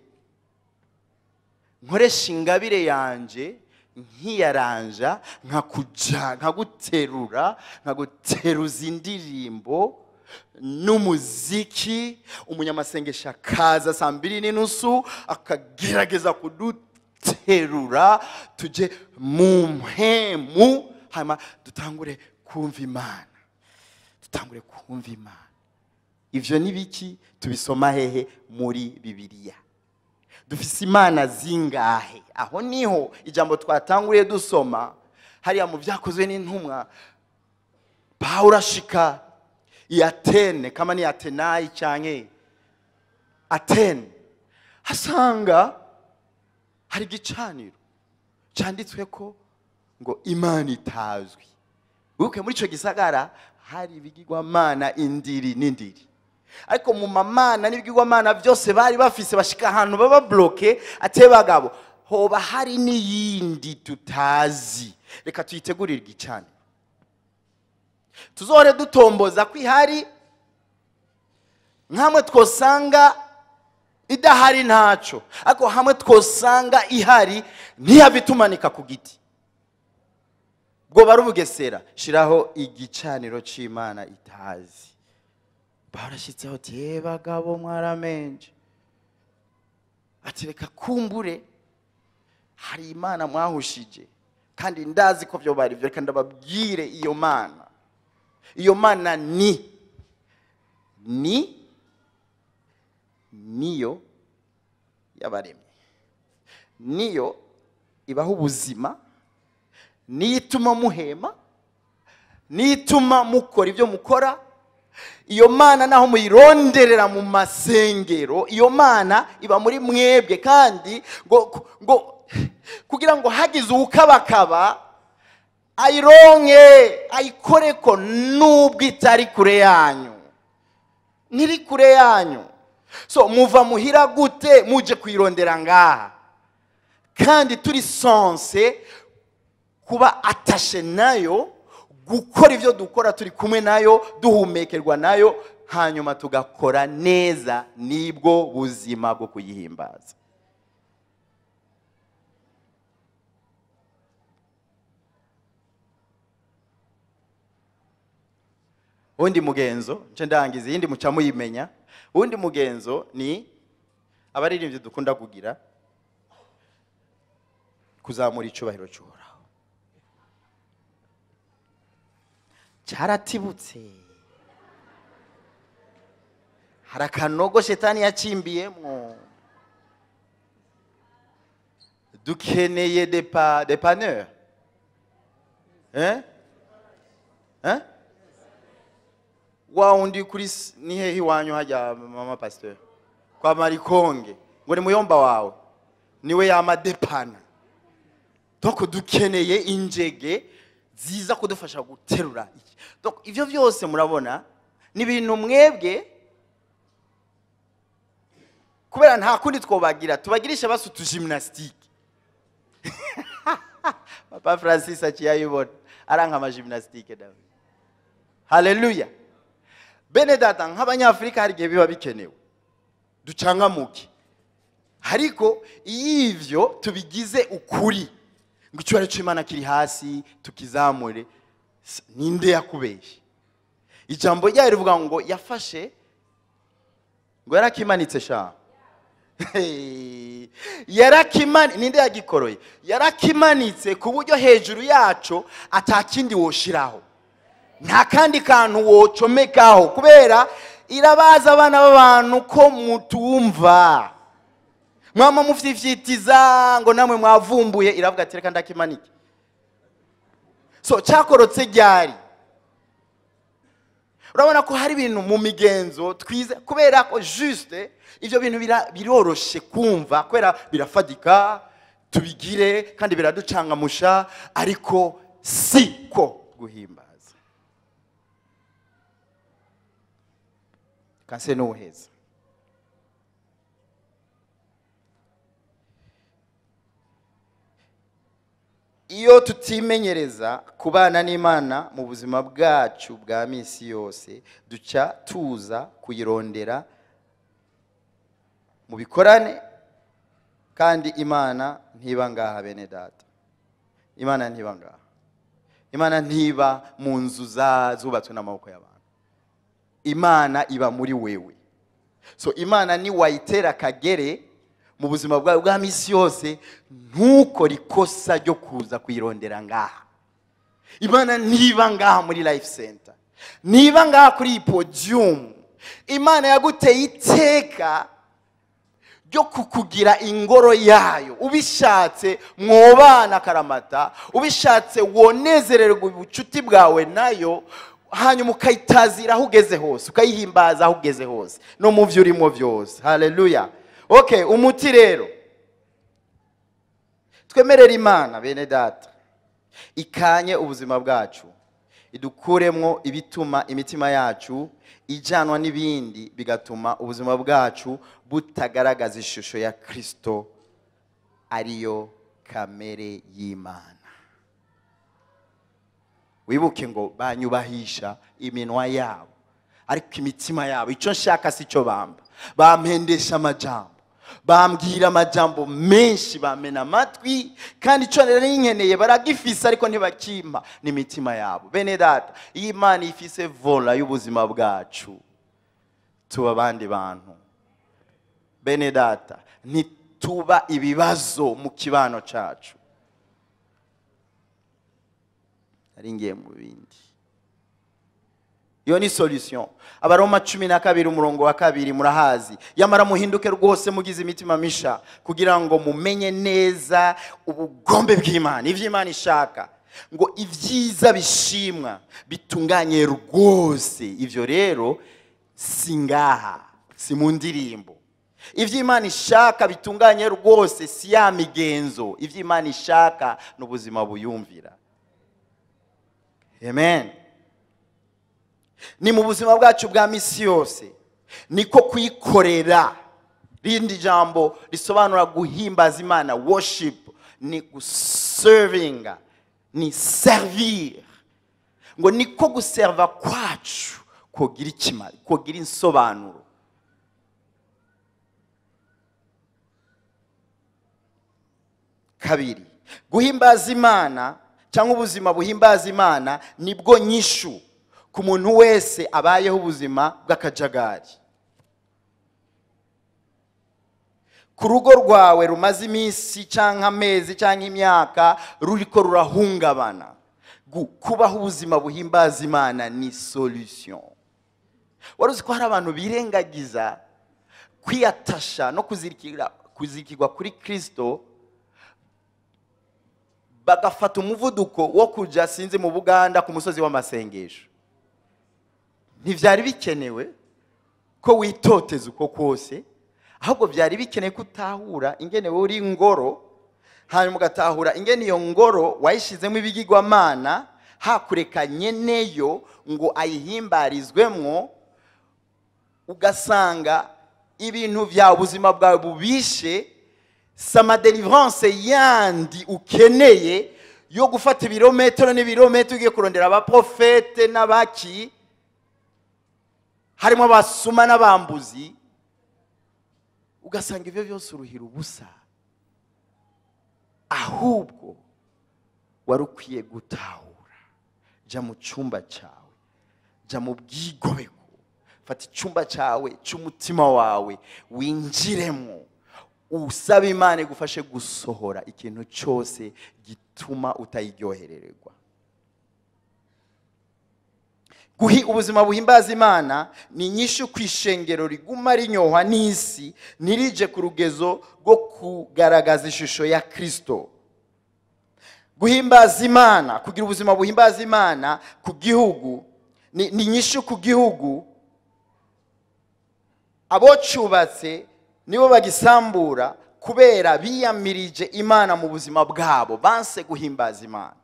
nkoresha ingabire yanje nkiyaranja, nkakuja, nkaguterura, nkaguteruza indirimbo n'umuziki, umunyamasengesho akaza saa 2:15 akagerageza kuduterura tuje mu mpemu, hanyuma dutangure kumva Imana, dutangure kumva Imana. Ivyo ni biki? Tubisoma hehe? Muri Bibiliya. Dufise Imana zingahe? Aho niho ijambo twatanguriye dusoma hariya mu Byakozwe n'Intumwa. Pawulo ashika i Atene, kama ni Atenayi canke Atene, hasanga hari igicaniro canditswe ko ngo Imana itazwi. Wibuke muri ico gisagara hari ibigirwamana indiri n'indiri, ariko mu mamana n'ibigirwamana byose bari bafise bashika ahantu baba bloke, ate bagabo hoba hari n'iyindi tutazi, reka tuyitegurire igicaniro tuzohore dutomboza ko ihari, nkamwe twosanga idahari ntaco, ariko hamwe twosanga ihari ntihave itumanika ku giti. Bwo barubugesera, shiraho igicaniro c'Imana itazi. Barashitseho ati bagabo mwaramenje, ati reka kumbure hari Imana mwahushije kandi ndazi ko byo bari byo, reka ndababwire iyo Mana. Iyo Mana ni niyo yabaremye, niyo ibaha ubuzima, niyo ituma muhema, niyo ituma mukora ibyo mukora. Iyo Mana naho muyironderera mu masengero, iyo Mana iba muri mwebwe, kandi ngo kugira ngo hagize uwukabakaba ayironke ayikoreko nubwo itari kure yanyu, ntiri kure yanyu. So muva muhira gute muje kuyirondera ngaha? Kandi turi sense kuba atashe nayo Gukora ibyo dukora turi kumwe nayo, duhumekerwa nayo, hanyuma tugakora neza, nibwo buzima bwo kuyihimbaza. Undi mugenzo nce ndangiza, iyindi muca muyimenya. Undi mugenzo ni abaririmbyi dukunda kugira, kuzamura icubahiro cy'Uhoraho. Cyaratibutse, hari akanogo shetani yacimbiyemwo. Dukeneye dépanneur. Hein? Hein? Wa undi kuri ni hehe iwanyu hajya mama pasteur? Kwa Marikonge. Ngo ni muyomba wawe. Niwe yama depana. Donc dukeneye injege ziza kudufasha guterura iki. Donc ivyo vyose murabona ni ibintu mwebwe kubera nta kundi twobagira, tubagirisha basu tu gymnastique. Papa Francis akiyayibona aranka ama gymnastique dawe. Hallelujah. Bene data nk'abanyafrika hari gihe biba bikenewe ducangamuke, ariko iyo ivyo tubigize ukuri ngo icyubahiro cy'Imana kiri hasi tukizamure, ninde yakubeshye? Ijambo ryayo rivuga ngo yafashe, ngo yarakimanitse sha. Yarakimani, ninde yagikoroye? Yarakimanitse ku buryo hejuru yaco atakindi woshiraho, nta kandi kantu wocomekaho, kubera irabaza abana b'abantu ko mutumva. Mwama mufyifyitiza ngo namwe mwavumbuye, iravuga ati reka ndakimanike. So cyakorotse ryari? Urabona ko hari ibintu mu migenzo twize, kubera ko juste ivyo bintu biroroshe kumva, kubera birafadika tubigire kandi biraducangamusha, ariko si ko guhimbaza. Kanse n'uheza. Iyo tutimenyereza kubana n'Imana mu buzima bwacu bwa misi yose, duca tuza kuyirondera mu bikorane, kandi Imana ntiba ngaha bene data. Imana ntiba ngaha. Imana ntiba mu nzu zubatswe n'amaboko y'abantu. Imana iba muri wewe. So Imana ni wayitera kagere mu buzima bwawe bwa misi yose, ntukore ikosa ryo kuza kuyirondera ngaha. Imana ntiba ngaha muri Life Center, niba ngaha kuri podium. Imana yaguteye iteka ryo kukugira ingoro yayo. Ubishatse mwobana karamata, ubishatse wonezererwe ubucuti bwawe nayo, hanyuma ukayitazira aho ugeze hose, ukayihimbaza aho ugeze hose, no mu byo urimo byose. Haleluya. Okay, umuti rero twemerera Imana bene data ikanye ubuzima bwacu, idukuremwo ibituma imitima yacu ijanwa n'ibindi, bigatuma ubuzima bwacu butagaragaza ishusho ya Kristo ariyo kamere y'Imana. Wibuke ngo banyubahisha iminwa yabo, ariko imitima yabo icyo nshaka si cyo bamba. Bampendesha amajambo, bambwira amajambo menshi, bamena amatwi, kandi icyo nari nkeneye baragifise ariko ntibakimpa n'imitima yabo. Bene data, iyi Imana ifise vola y'ubuzima bwacu, tuba abandi bantu. Bene data, ntituba ibibazo mu kibano cacu. Nari ngiye mu bindi. Iyo ni solution. Abaroma 12 umurongo wa 2 murahazi. Yamara muhinduke rwose mugize imitima misha, kugira ngo mumenye neza ubugombe bw'Imana, ivyo Imana ishaka, ngo ivyiza bishimwa bitunganye rwose. Ivyo rero singaha, si mu ndirimbo. Ivyo Imana ishaka bitunganye rwose si ya migenzo. Ivyo Imana ishaka n'ubuzima buyumvira. Amen. Ni mu buzima bwacu bwa misi yose niko kuyikorera. Rindi jambo risobanura guhimbaza Imana, worship, ni guservinga, ni servir. Ngo niko guserva kwacu kogira ikimari, kogira insobanuro. Kabiri, guhimbaza Imana cyangwa ubuzima buhimbaza Imana nibwo nyishu ku muntu wese abayeho ubuzima bw'akajagari. Ku rugo rwawe rumaze iminsi cyangwa amezi cyangwa imyaka ruriko rurahungabana, kubaho ubuzima buhimbaza Imana ni solution. Wari uzi ko hari abantu birengagiza kwiyatasha no kuzirikirwa kuri Kristo, bagafata umuvuduko wo kuja sinzi mu Buganda ku musozi w'amasengesho. Ntivyari bikenewe ko witoteza uko kose, ahubwo byari bikenewe kutahura ingene uri ngoro, hanyuma ugatahura ingene iyo ngoro wayishizemo ibigirwamana, hakureka nyeneyo ngo ayihimbarizwemwo, ugasanga ibintu vya ubuzima bwawe bubishe. Sama delivrance yandi ukeneye yo gufata ibirometero n'ibirometero ugiye kurondera abaprofete n'abaki, harimo abasuma n'abambuzi, ugasanga ivyo byose uruhira ubusa. Ahubwo wari ukwiye gutahura, jya mu cyumba cyawe, jya mu bwigobeko, fata icyumba cyawe cy'umutima wawe winjiremo, usaba Imana igufashe gusohora ikintu cyose gituma utayiryoherererwa. Ubuzima buhimbaza Imana ni nyinshi ku ishengero riguma rinyohwa n'isi, ntirije ku rugezo rwo kugaragaza ishusho ya Kristo. Guhimbaza Imana, kugira ubuzima buhimbaza Imana ku gihugu ni nyinshi ku gihugu. Abocubatse nibo bagisambura kubera biyamirije Imana mu buzima bwabo, banse guhimbaza Imana,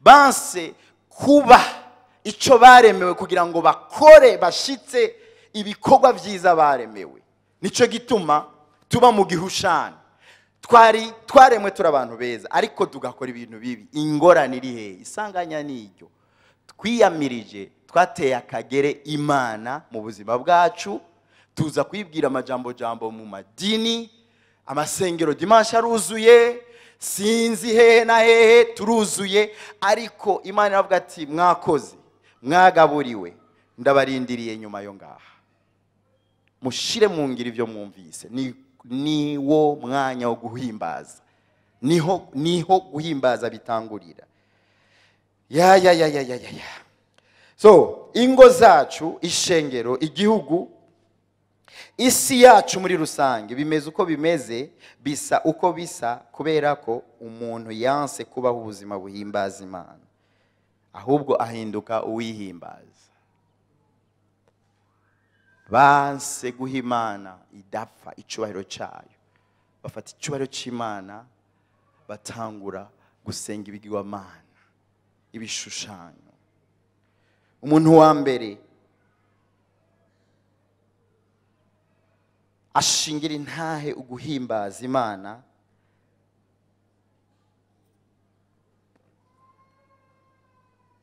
banse kuba icyo baremewe kugira ngo bakore bashitse ibikorwa byiza baremewe. Nico gituma tuba mu gihushana. Twari twaremwe turi abantu beza, ariko tugakora ibintu bibi. Ingorane iri hehe? Isanganya n'iryo twiyamirije, twateye akagere Imana mu buzima bwacu, tuza kwibwira amajambo jambo mu madini, amasengero dimanche aruzuye, sinzi hehe na hehe turuzuye, ariko Imana iravuga ati mwakoze, mwagaburiwe, ndabarindiriye nyuma yo ngaha, mushire mu ngiro ivyo mwumvise. Ni wo mwanya wo guhimbaza, niho guhimbaza bitangurira. Ya ya ya ya ya ya. So ingo zacu, ishengero, igihugu, isi yacu muri rusange bimeze uko bimeze, bisa uko bisa, kubera ko umuntu yanse kubaho ubuzima buhimbaza Imana, ahubwo ahinduka uwihimbaza. Banse guha Imana idapfa icyubahiro cyayo, bafata icyubahiro cy'Imana batangura gusenga ibigirwamana, ibishushanyo. Umuntu wa mbere ashingira intahe uguhimbaza Imana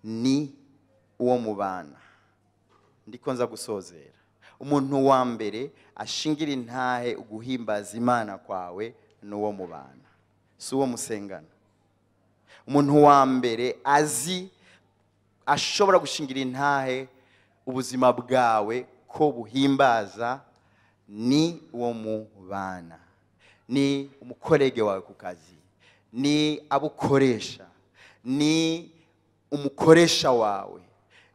ni uwo mubana. Ndiko nza gusozera. Umuntu wa mbere ashingira intahe uguhimbaza Imana kwawe ni uwo mubana, si uwo musengana. Umuntu wa mbere azi ashobora gushingira intahe ubuzima bwawe ko buhimbaza ni uwo mubana, ni umukolege wawe ku kazi, ni abukoresha, ni umukoresha wawe,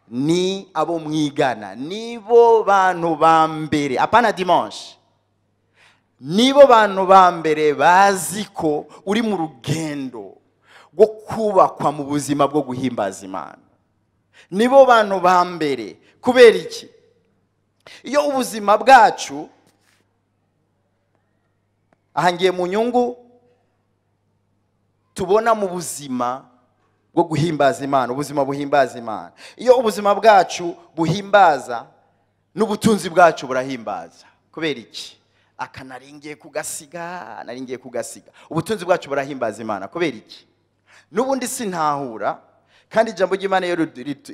ni abo mwigana, nibo bantu ba mbere, apana dimanche, nibo bantu ba mbere bazi ko uri mu rugendo rwo kubakwa mu buzima bwo guhimbaza Imana. Nibo bantu ba mbere. Kubera iki? Iyo ubuzima bwacu ahangiye mu nyungu tubona mu buzima bwo guhimbaza Imana, ubuzima buhimbaza Imana. Iyo ubuzima bwacu buhimbaza, n'ubutunzi bwacu burahimbaza. Kubera iki? Akanaringiye kugasiga, naringiye kugasiga. Ubutunzi bwacu burahimbaza Imana. Kubera iki? N'ubundi sintahura Kandi ijambo ry'Imana iyo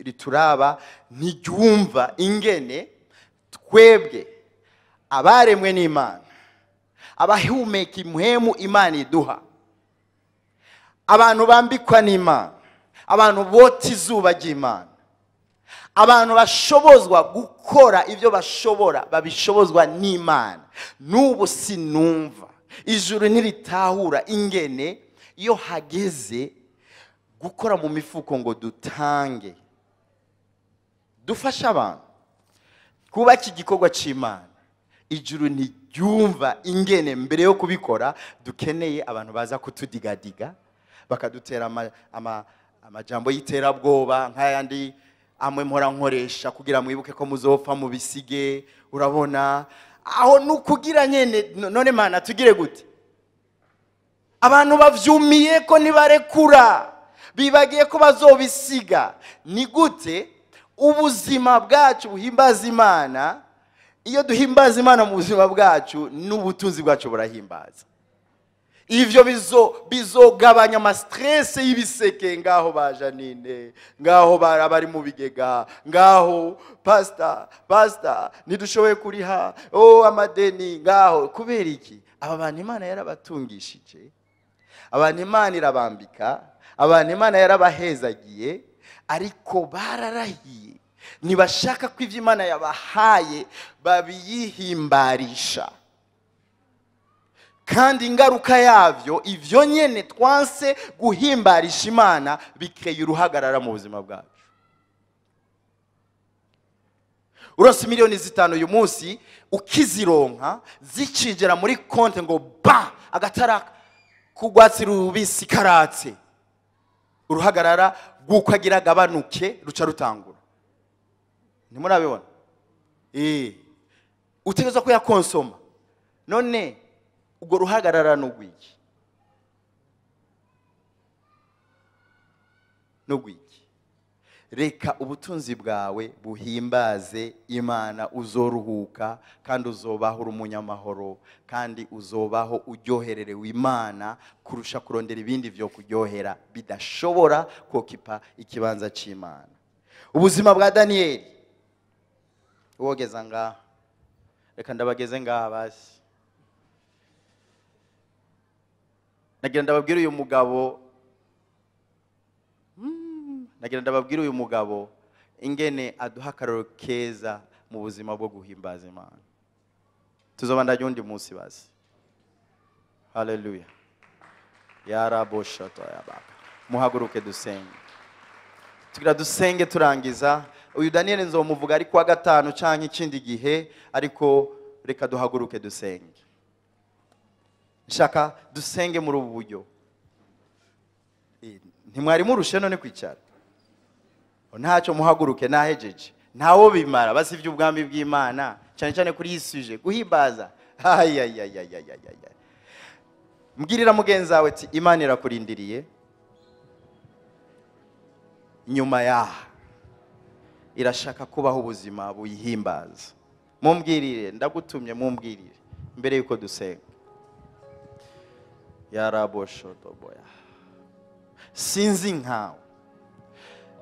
rituraba ntiryumva ingene twebwe abaremwe n'Imana, abahumeka impwemu Imana iduha, abantu bambikwa n'Imana, abantu bota izuba ry'Imana, abantu bashobozwa gukora ibyo bashobora babishobozwa n'Imana. N'ubu sinumva ijuru ntiritahura ingene iyo hageze gukora mu mifuko ngo dutange, dufashe abantu kubaka igikorwa cy'Imana, ijuru ntiryumva ingene mbere yo kubikora dukeneye abantu baza kutudigadiga, bakadutera amajambo y'iterabwoba nk'ayandi amwe mpora nkoresha kugira mwibuke ko muzopfa mubisige. Urabona aho nukugira nyene, none Mana tugire gute? Abantu bavyumiye ko nibarekura, bibagiye ko bazobisiga. Ni gute ubuzima bwacu buhimbaza Imana? Iyo duhimbaza Imana mu buzima bwacu, n'ubutunzi bwacu burahimbaza. Ivyo bizogabanya ama stress y'ibiseke. Ngaho ba Janine, ngaho bari mu bigega, ngaho pastor ntidushoboye kuriha amadeni ngaho. Kubera iki? Aba bantu Imana yarabatungishije, abantu Imana irabambika, abantu Imana yarabahezagiye, ariko bararahiye ntibashaka ko ivyo Imana yabahaye babiyihimbarisha. Kandi ingaruka yavyo, ivyo nyene twanse guhimbarisha Imana, bikeye uruhagarara mu buzima bwacu. Uronse 5 miliyoni uyu munsi, ukizironka zicinjira muri konte ngo ba agatara kugwatsi rubisi karatse, uruhagarara rw'uko agira agabanuke ruca rutangura. Ntimurabibona? Utegerezwa kuyakonsoma. None ubwo ruhagarara n'ugwiki? N'ugwiki? Reka ubutunzi bwawe buhimbaze Imana, uzoruhuka kandi uzobaho uri umunyamahoro, kandi uzobaho uryohererewe Imana kurusha kurondera ibindi vyo kuryohera bidashobora kokipa ikibanza c'Imana. Ubuzima bwa Daniyeli wogeza ngaha, reka ndabageze ngaha basi. Nagira ndababwira uyu mugabo, nagira ndababwira uyu mugabo ingene aduha akarorero keza mu buzima bwo guhimbaza Imana. Tuzobandanya undi munsi basi. Haleluya. Yaraboshoto ya baba. Muhaguruke dusenge. Tugira dusenge turangiza. Uyu Daniel nzomuvuga ari kuwa gatanu canke ikindi gihe, ariko reka duhaguruke dusenge. Nshaka dusenge muri ubu buryo. Ntimwari murushe none kwicara. Ntacyo muhaguruke, nahejeje. Ntawo bimara basi iby'ubwami bw'Imana, cyane cyane kuri iyi sujet guhimbaza. Ay ay ay ay ay ay. Mbwirira mugenzi wawe ati Imana irakurindiriye. Nyuma yaha irashaka kubaho ubuzima buyihimbaza. Mumbwirire, ndagutumye mumbwirire mbere yuko dusenga. Yaraboshodoboya. Sinzi nkawe,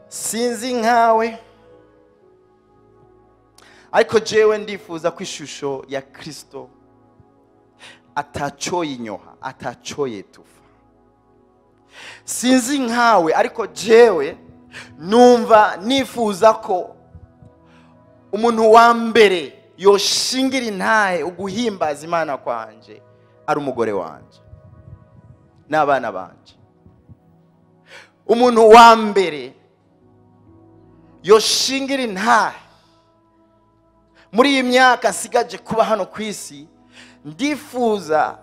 sinzi nkawe, ariko jewe ndifuza ko ishusho ya Kristo atacoye inyoha, atacoye tufa. Sinzi nkawe, ariko jewe numva nifuza ko umuntu wa mbere yoshingira intahe uguhimbaza Imana kwanje ari umugore wanje n'abana banje. Umuntu wa mbere yoshingira intahe muri iyi myaka nsigaje kuba hano ku isi, ndifuza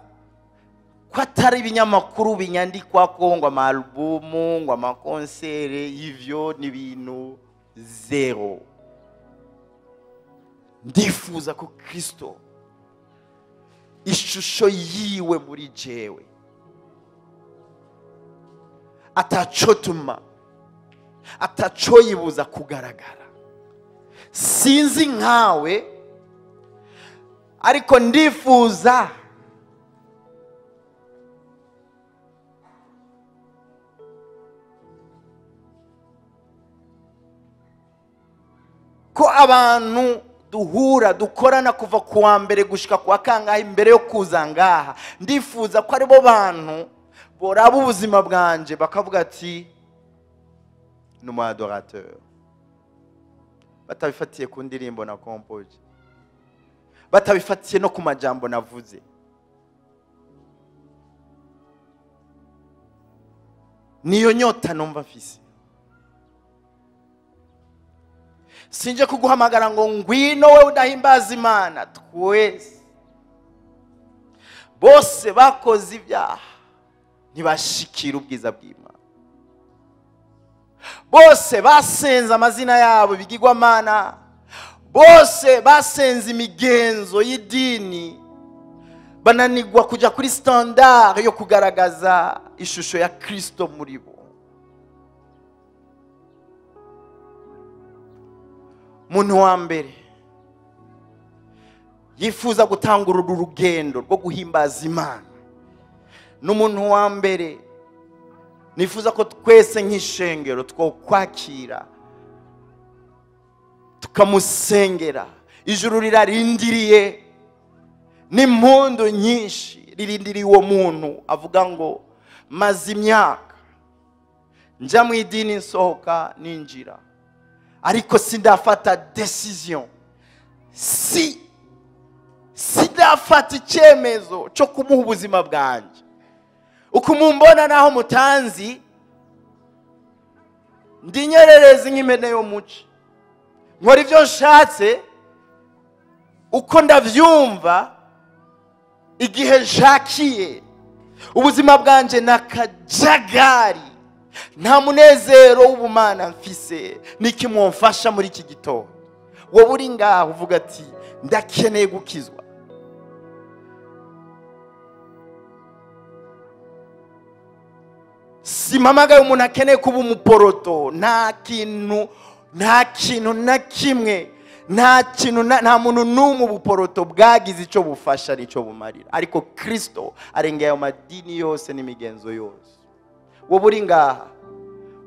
ko atari ibinyamakuru binyandikwa ko ngo amalubumu, ngo amakonsere, ivyo ni ibintu zero. Ndifuza ko Kristo ishusho yiwe muri jewe atacotuma, atacoyibuza kugaragara. Sinzi nkawe, ariko ndifuza Ko abantu duhura dukorana kuva kuwa mbere gushika kuwa kangahe imbere yo kuza ngaha, ndifuza ko aribo bantu boraba ubuzima bwanje bakavuga ati ni umu adorateur, batabifatiye ku ndirimbo na kompoje, batabifatiye no ku majambo navuze. Niyo nyota numva mfise. Sinje kuguhamagara ngo ngwino we udahimbaza Imana. Twese bose bakoze ibyaha ntibashikira ubwiza bw'Imana, bose basenze amazina yabo bigirwamana, bose basenze imigenzo y'idini, bananigwa kujya kuri standard yo kugaragaza ishusho ya Kristo muri bo. Muntu wa mbere yifuza gutanga uru rugendo rwo guhimbaza Imana, n'umuntu wa mbere nifuza ko twese nk'ishengero twokwakira tukamusengera. Ijuru rirarindiriye n'impundu nyinshi ririndiriye uwo muntu avuga ngo maze imyaka njya mu idini nsohoka ninjira, ariko sindafata decision, sindafata icyemezo cyo kumuha ubuzima bwanjye. Uko mumbona naho mutanzi, ndi nyererezi nk'impene yo muci, nkora ibyo nshatse uko ndavyumva igihe nshakiye. Ubuzima bwanje nakajagari, nta munezero w'ubumana mfise. Niki mwomfasha muri iki gitondo? Wowe uri ngaho uvuga ati ndakeneye gukizwa, simpamagaye umuntu akeneye kuba umuporoto. Nta kintu, nta kintu na kimwe, nta kintu, nta muntu n'umwe ubuporoto bwagize icyo bufasha n'icyo bumarira, ariko Kristo arengeye ayo madini yose n'imigenzo yose. Wowe uri ngaha,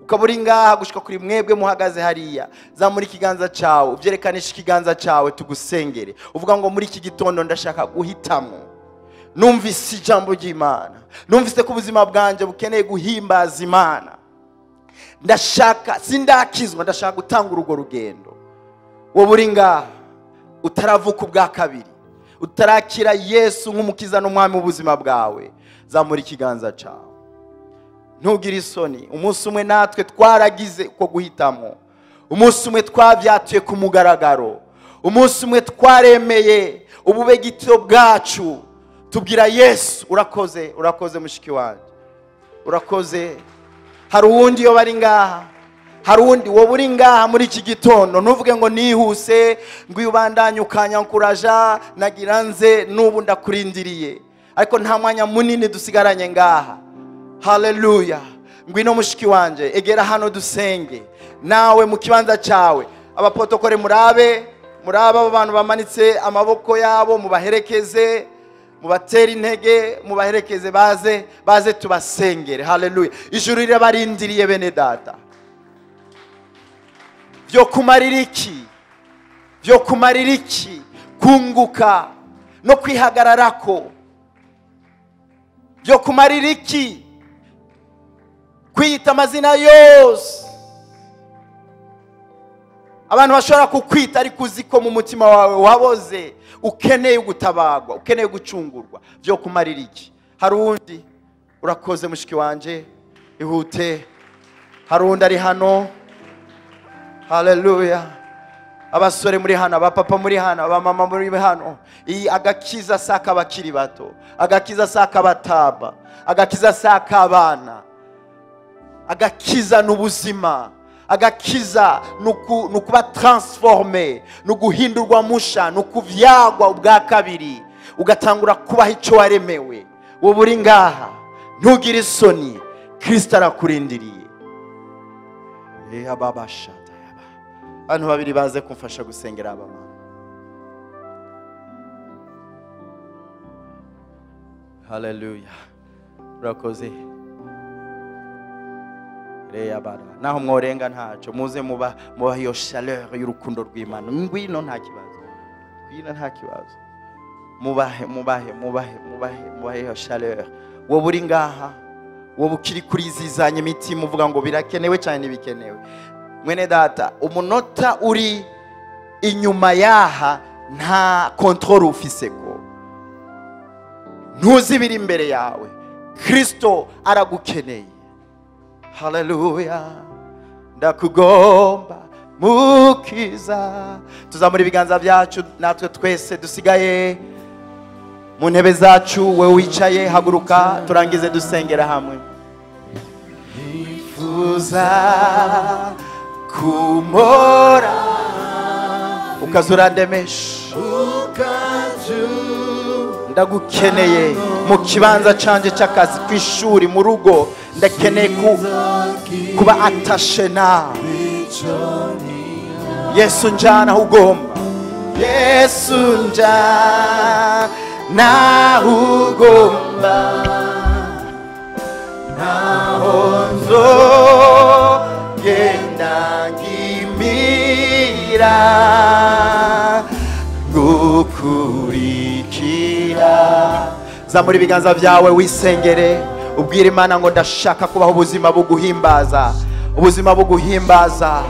ukaba uri ngaha gushika kuri mwebwe muhagaze hariya, zamura ikiganza cyawe, ubyerekanisha ikiganza cyawe tugusengere, uvuga ngo muri iki gitondo ndashaka guhitamo. Numvise ijambo ry'Imana, numvise ko ubuzima bwanjye bukeneye guhimbaza Imana, ndashaka, sindakizwa, ndashaka gutanga urwo rugendo. Wowe uri ngaha utaravuka ubwa kabiri, utarakira Yesu nk'umukiza n'umwami w'ubuzima bwawe, zamura ikiganza cyawe, ntugire isoni. Umunsi umwe natwe twaragize uko guhitamo, umunsi umwe twabyatuye ku mugaragaro, umunsi umwe twaremeye ububegito bwacu tubwira Yesu urakoze, urakoze mushiki wanjye, urakoze. Hari uwundi yo bari ngaha, hari uwundi wowe uri ngaha muri iki gitondo, ntuvuge ngo nihuse ngo ubandanye ukanyankuraja nagira nze n'ubu ndakurindiriye, ariko nta mwanya munini dusigaranye ngaha. Haleluya. Ngwino mushiki wanje, egera hano dusenge nawe mu kibanza cyawe. Abapotokore murabe, murabe abo bantu bamanitse amaboko yabo, mubaherekeze, mubatere intege, mubaherekeze baze, baze tubasengere. Haleluya. Ijuru rirabarindiriye bene data. Byo kumarira iki? Byo kumarira iki? Kunguka no kwihagararako. Byo kumarira iki? Kwiyita amazina yose abantu bashobora kukwita, ariko uzi ko mu mutima wawe waboze, ukeneye gutabagwa, ukeneye gucungurwa. Byo kumarira iki? Hari uwundi? Urakoze mushiki wanje, ihute. Hari uwundi ari hano? Haleluya. Abasore muri hano, abapapa muri hano, abamama muri hano, iyi agakiza saka abakiri bato, agakiza saka abataba, agakiza saka abana, agakiza n'ubuzima, agakiza nukuba transforme, nuguhindurwa musha, nukuvyagwa ubwa kabiri, ugatangura kubaho icyo waremewe. Wowe uri ngaha ntugire isoni, Kristo arakurindiriye. Abantu babiri baze kumfasha gusengera aba mama. Haleluya. Urakoze. Reyabara naho mworenga ntaco, muze muba iyo chaleur y'urukundo rw'Imana. Ngwino nta kibazo, ngwino nta kibazo. Mubahe mubahe mubahe mubahe mubahe iyo chaleur. Wowe uri ngaha, wowe ukiri kurizizanya imitima uvuga ngo birakenewe cyane, ntibikenewe. Mwene data, umunota uri inyuma yaha nta control ufise ko ntuzi ibiri imbere yawe. Kristo aragukeneye. Haleluya, ndakugomba mukiza. Tuzamura ibiganza byacu natwe twese dusigaye mu ntebe zacu. Wewe wicaye haguruka, turangize dusengera hamwe. Nifuza kumora ukazurandemesha, ndagukeneye mu kibanza canje cy'akazi, ku ishuri, mu rugo. Ndakeneye kuba atashe nawe. Yesu njana aho ugomba, Yesu njana aho ugomba, naho nzogenda ngimira gukurikira. Zamura ibiganza byawe wisengere, ubwire Imana ngo ndashaka kubaho ubuzima buguhimbaza, ubuzima buguhimbaza.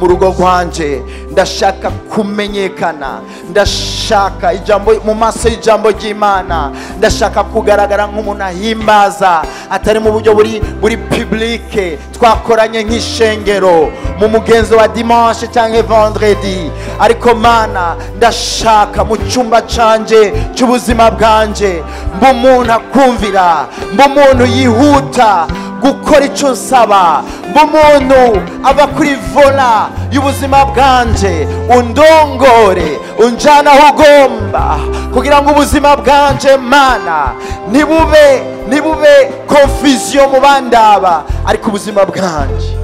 Mu rugo rwanje ndashaka kumenyekana, ndashaka ijambo mu maso y'ijambo ry'Imana, ndashaka kugaragara nk'umuntu ahimbaza, atari mu buryo buri publique twakoranye nk'ishengero mu mugenzo wa dimanche cyangwa vendredi, ariko Mana ndashaka mu cyumba canje cy'ubuzima bwanje mba umuntu akumvira, mba umuntu yihuta gukora icyo nsaba, mba umuntu ava kuri vola y'ubuzima bwanje, undongore unjana aho ugomba, kugira ngo ubuzima bwanje Mana ntibube confusion mu bandaba, ariko ubuzima bwanje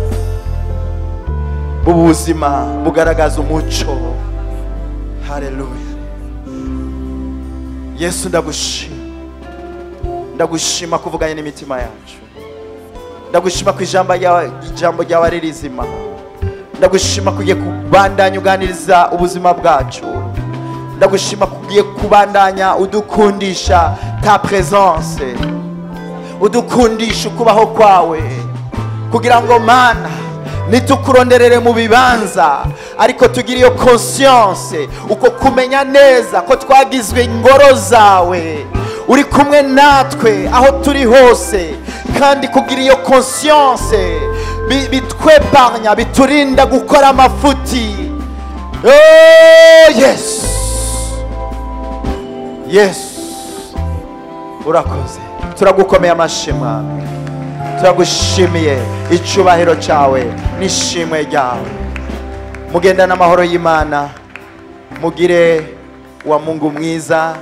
ubuzima bugaragaza umuco. Haleluya. Yesu ndagushima, ndagushima kuvuganye n'imitima yacu, ndagushima ku ijambo ryawe ari rizima, ndagushima kugiye kubandanya uganiriza ubuzima bwacu, ndagushima kugiye kubandanya udukundisha ta présence, udukundisha ukubaho kwawe, kugira ngo Mana nitukuronderere mu bibanza, ariko tugire iyo conscience, uko kumenya neza ko twagizwe ingoro zawe, uri kumwe natwe aho turi hose, kandi kugira iyo conscience bitweparnya, biturinda gukora amafuti. Oh yes, yes, urakoze. Turagukomeye amashimwe, turagushimiye icyubahiro cyawe n'ishimwe ryawe. Mugenda n'amahoro y'Imana, mugire wa Mungu mwiza.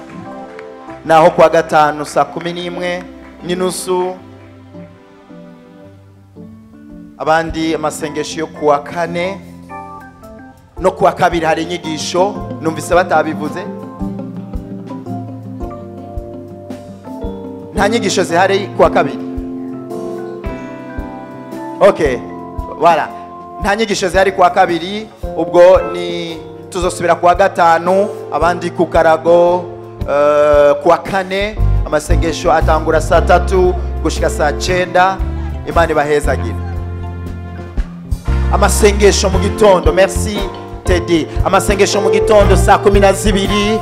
Naho kwa gatanu saa 11:30, abandi amasengesho yo kuwa kane no kuwa kabiri hari inyigisho, numvise batabivuze. Nta nyigisho zihari kuwa kabiri. Okay, voilà. Nta nyigisho zihari kuwa kabiri, ubwo ni tuzosubira kuwa gatanu, abandi ku karago kuwa kane. Amasengesho atangura saa 3 gushika saa 9. Imana ibahezagire. Amasengesho mu gitondo, merci Teddy. Amasengesho mu gitondo saa 12.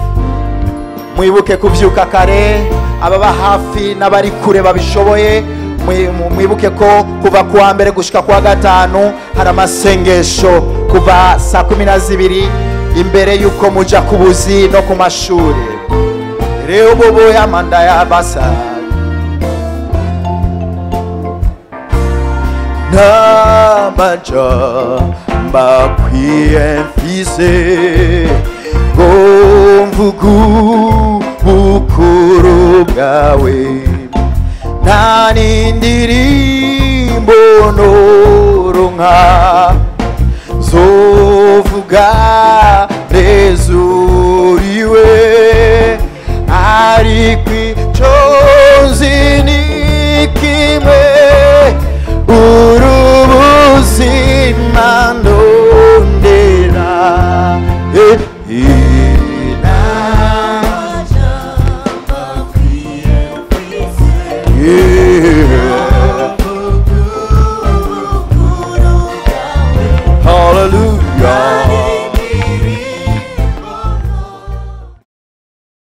Mwibuke kuvyuka kare, ababa hafi n'abari kure babishoboye. Mwibuke ko kuva kuwa mbere gushika kuwa gatanu hari amasengesho kuva saa 12 imbere yuko muja kubuzi no ku mashuri. Reo ya manda ya basa namaja mbakwiye mfise ngo mvugu bukuru bwawe, nta n'indirimbo noronka zovuga